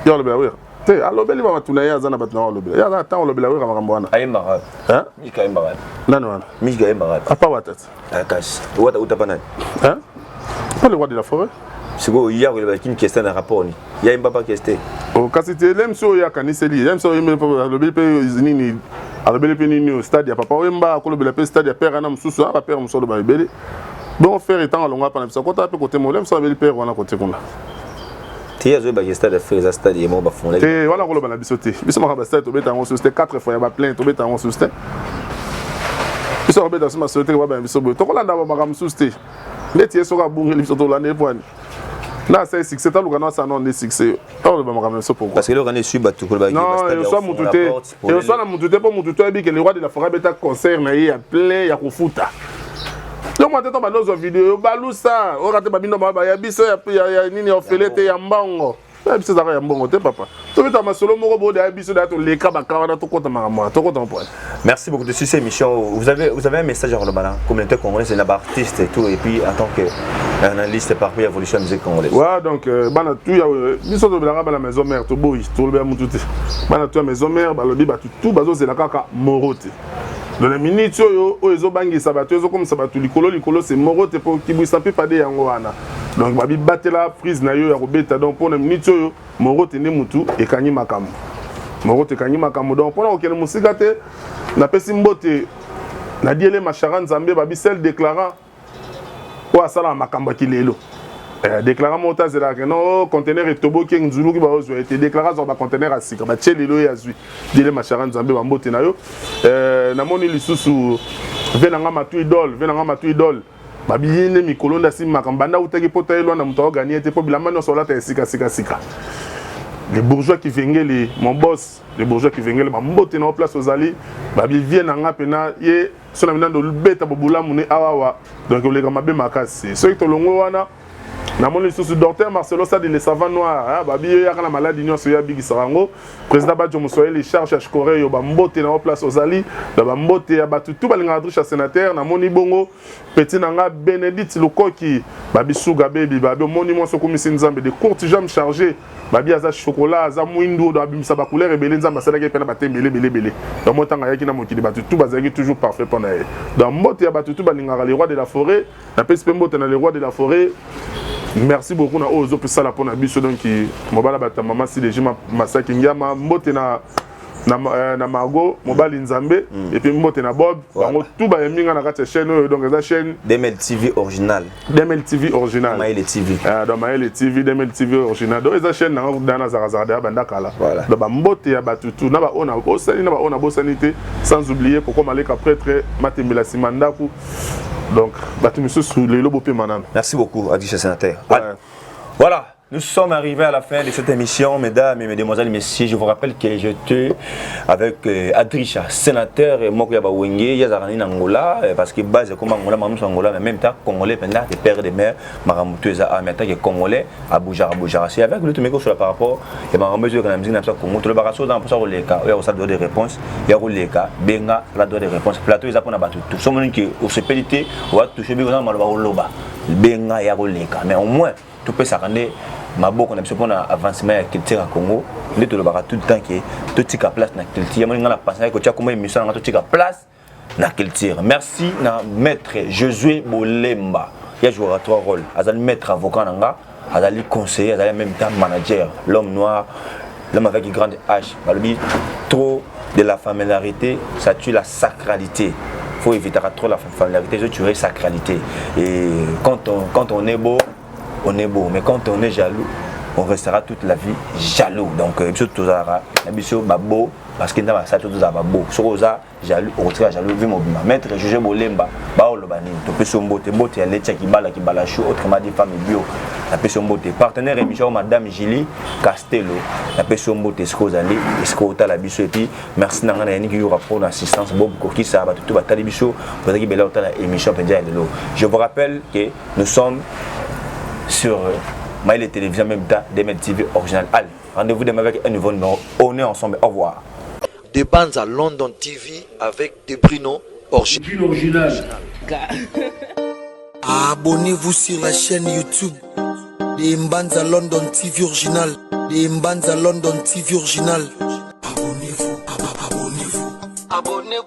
ya kolobela Wera te. Alobeli ba bato na ye, aza na bato na ye, alobela ye, aza na ntango olobela Wera makambo wana. Ayembaka. Mika ayembaka. Nani wana? Mika ayembaka. Apa wata te. Kasi wata uta pa nani? Hein? Pas le roi de la forêt. Sikoyo ya kolobela King Kester na rapport ni ya yemba pa Kester? Oh, kasi te, le mso oyo akaniseli ye mso alobeli mpe nini, alobeli mpe nini, stade ya Papa Wemba, akolobela mpe stade ya père wana mosusu, bapère mosusu aloba ebele. Bongo Ferre, ntango alongwa pa na biso, akota mpe kote mo, le mso alobeli père wana kote kuna. Te, azoyebaki stade ya Ferre eza stade ye moko bafungola. Te, wana koloba na biso te. Biso makambo ya stade, tobeta yango susu te. 4 fois ya baplein, tobeta yango susu te. Biso akobeta biso masolo te, babaya biso boye, tokolanda makambo mosusu te. Neti ye soki abungeli biso, tolanda ye pwani na asali succès, taluka na asala nano nde succès, toloba makambo na biso. Pourquoi? Parce que eloko wana esui bato koloba. Non, ezoswa mutu te, ezoswa na mutu te, mpo mutu to ayebi ke le roi de la forêt abeta concert na ye ya plein ya kofuta. Donc mwa te, to bando ozwa video balusa oyoka te, babino baya biso ya nini, ya ofele te, ya mbongo ya biso ezalaka ya mbongo te. Papa, tobeta masolo moko boyo ya biso daya, toleka baka wana, tokota makambo wana, tokota mpoani. Merci beaucoup de suivre cette émission. Vous avez un message à la communauté congolaise et artiste et tout, et puis en tant qu'analyste par rapport à l'évolution de la musique congolaise. Ouais, donc, bana tu ya biso tobelaka bana maison mère, toboyi tolobela mutu te. Bana tu ya maison mère, balobi bato tu bazozela kaka moro te. Dans la minute oyo, oyo ezobangisa bato, ezokomisa bato likolo likolo, c'est moro te, mpo kibwisa mpe pade yango wana. Donc babi batela prise na yo ya kobeta. Donc mpona minute oyo, moro te nde mutu ekangi makambo, moro te ekangi makambo. Donc mpona kokende mosika te, napesi mbote na diele mashara Nzambe, babi sel déclarant oyo asalaka makambo ya kilelo. Déclarant moko te azelaka no conteneur etoboki, nzuluki baozwa ete déclarant azwaka baconteneur ya sika, batie lelo oyo azwi. Diele mashara Nzambe, bambote na yo. Namoni lisusu ve nanga Matu Idole, ve nanga Matu Idole, babi ye nde mikolo nde asimbi makambo banda autaki mpo ta ye lwanda, moto aoganie te mpo bilamba nyonso olata ya sika sika sika. Le bourgeois Kivengele, mon boss, le bourgeois Kivengele, bambote na yo place ozali. Babi vie na nga mpena ye so na mina ndobeta bobulamu ne awawa, donc oleka mabe makasi. Soki tolongo wana, namoni lisusu docteur Marcelo Sadi, le savant noir, babi ye yaka na maladi nyonso, ye abikisaka yango. Président Bajo Moswahili, charge ya Shkore yo, bambote na yo place ozali na bambote ya bato tu balingaka Drisha sénateur. Namoni bongo petit na nga Bénédicte Lukoki, babi Suga Bebi, babi omoni mwasi okomisi Nzambe de courte jambe chargée, babi aza chocolat, aza mwindu, do abimisa bacouleur ebele. Nzambe asalaki mpe na batembe ebele ebele ebele. Donc mo ntango ayaki na mokili, bato tu bazalaki toujours parfait mpo na ye. Donc mbote ya bato tu balingaka le roi de la forêt. Napesi mpe mbote na le roi de la forêt. Merci beaucoup na oyo ozopesala mpo na biso. Donc mobala bato ya mama Sideji Masaki Ngiama, mbote na Margot, mobali Nzambe, et puis mbote na Bob. Bango tout bayembi nga na kati ya chaîne oyo. Donc eza chaîne DML TV original. DML TV original. Maele TV. Donc Maele TV, DML TV original. Donc eza chaîne nanga dana zakazaka deya banda kala. Donc bambote ya bato tu na baoyo na bosani, na baoyo na bosani te, sans oublier Koko Maleka, prêtre Matembela nsima ndako. Donc bato misusu lelo bopema nano. Merci beaucoup, Adisha sénateur. Ouais. Voilà. Nous sommes arrivés à la fin de cette émission, mesdames et mesdemoiselles, messieurs. Je vous rappelle que j'étais avec Adrisha, sénateur et moko ya ba Wenge, Yazarani Angola, parce que base comme Angola, maman Angola, mais même temps congolais, pendant des pères et des mères, Maramutu eza, mais tant que congolais, Abuja, Abuja. C'est avec lui, tu me sur par rapport, et Maramutu, la musique, na Congo, tout le barasso dans pour ça, il y a aussi droit de réponse, il y a Roleka, Benga, la droit de réponse, plateau, ils apprennent à battre tout. Someone qui, au CPDT, on va toucher, mais on va Benga, ya Roleka, mais au moins, topesaka nde maboko na biso mpona avancement ya culture ya Congo. Nde tolobaka tout le temps ke totika place na culture. Yamoni nga na pensaki kotia kombo émission nanga "Totika place na culture". Merci na maître Josué Bolemba, ya jouera trois rôles: azali maître avocat na nga, azali conseiller, azali en même temps manager. L'homme noir, l'homme avec grande H. Balobi trop de la familiarité, ça tue la sacralité. Faut éviter trop la familiarité, je tuerai sacralité. Et quand on est beau, on est beau, mais quand on est jaloux, On restera toute la vie jaloux. Donc biso tozalaka na biso babo, parce que Nzambe asala tozala babo. Soki oza jaloux, okotika jaloux vie mobima. Maître José Bolemba, baoloba nini? Topesi yo mbote, mbote ya Letia Kibala, Kibala Chou, autrement dit femme bio. Napesi yo mbote. Partenaire émission, madame Julie Castello, napesi yo mbote esika ozali, esika otala biso. Et puis merci na ngai na Yaniki Yura mpona assistance. Bob Kokisa, bato to batali biso, bozalaki bela otala émission mpenza ya lelo. Je vous rappelle que nous sommes sur Maïle Télévision, en même temps Demel TV original. Allez, rendez-vous demain avec un nouveau numéro. On est ensemble, au revoir. De Banza London TV avec Debrino original. Abonnez-vous sur la chaîne YouTube de Mbanza London TV original. De Mbanza London TV original. Abonnez-vous, abonnez-vous. Abonnez-vous.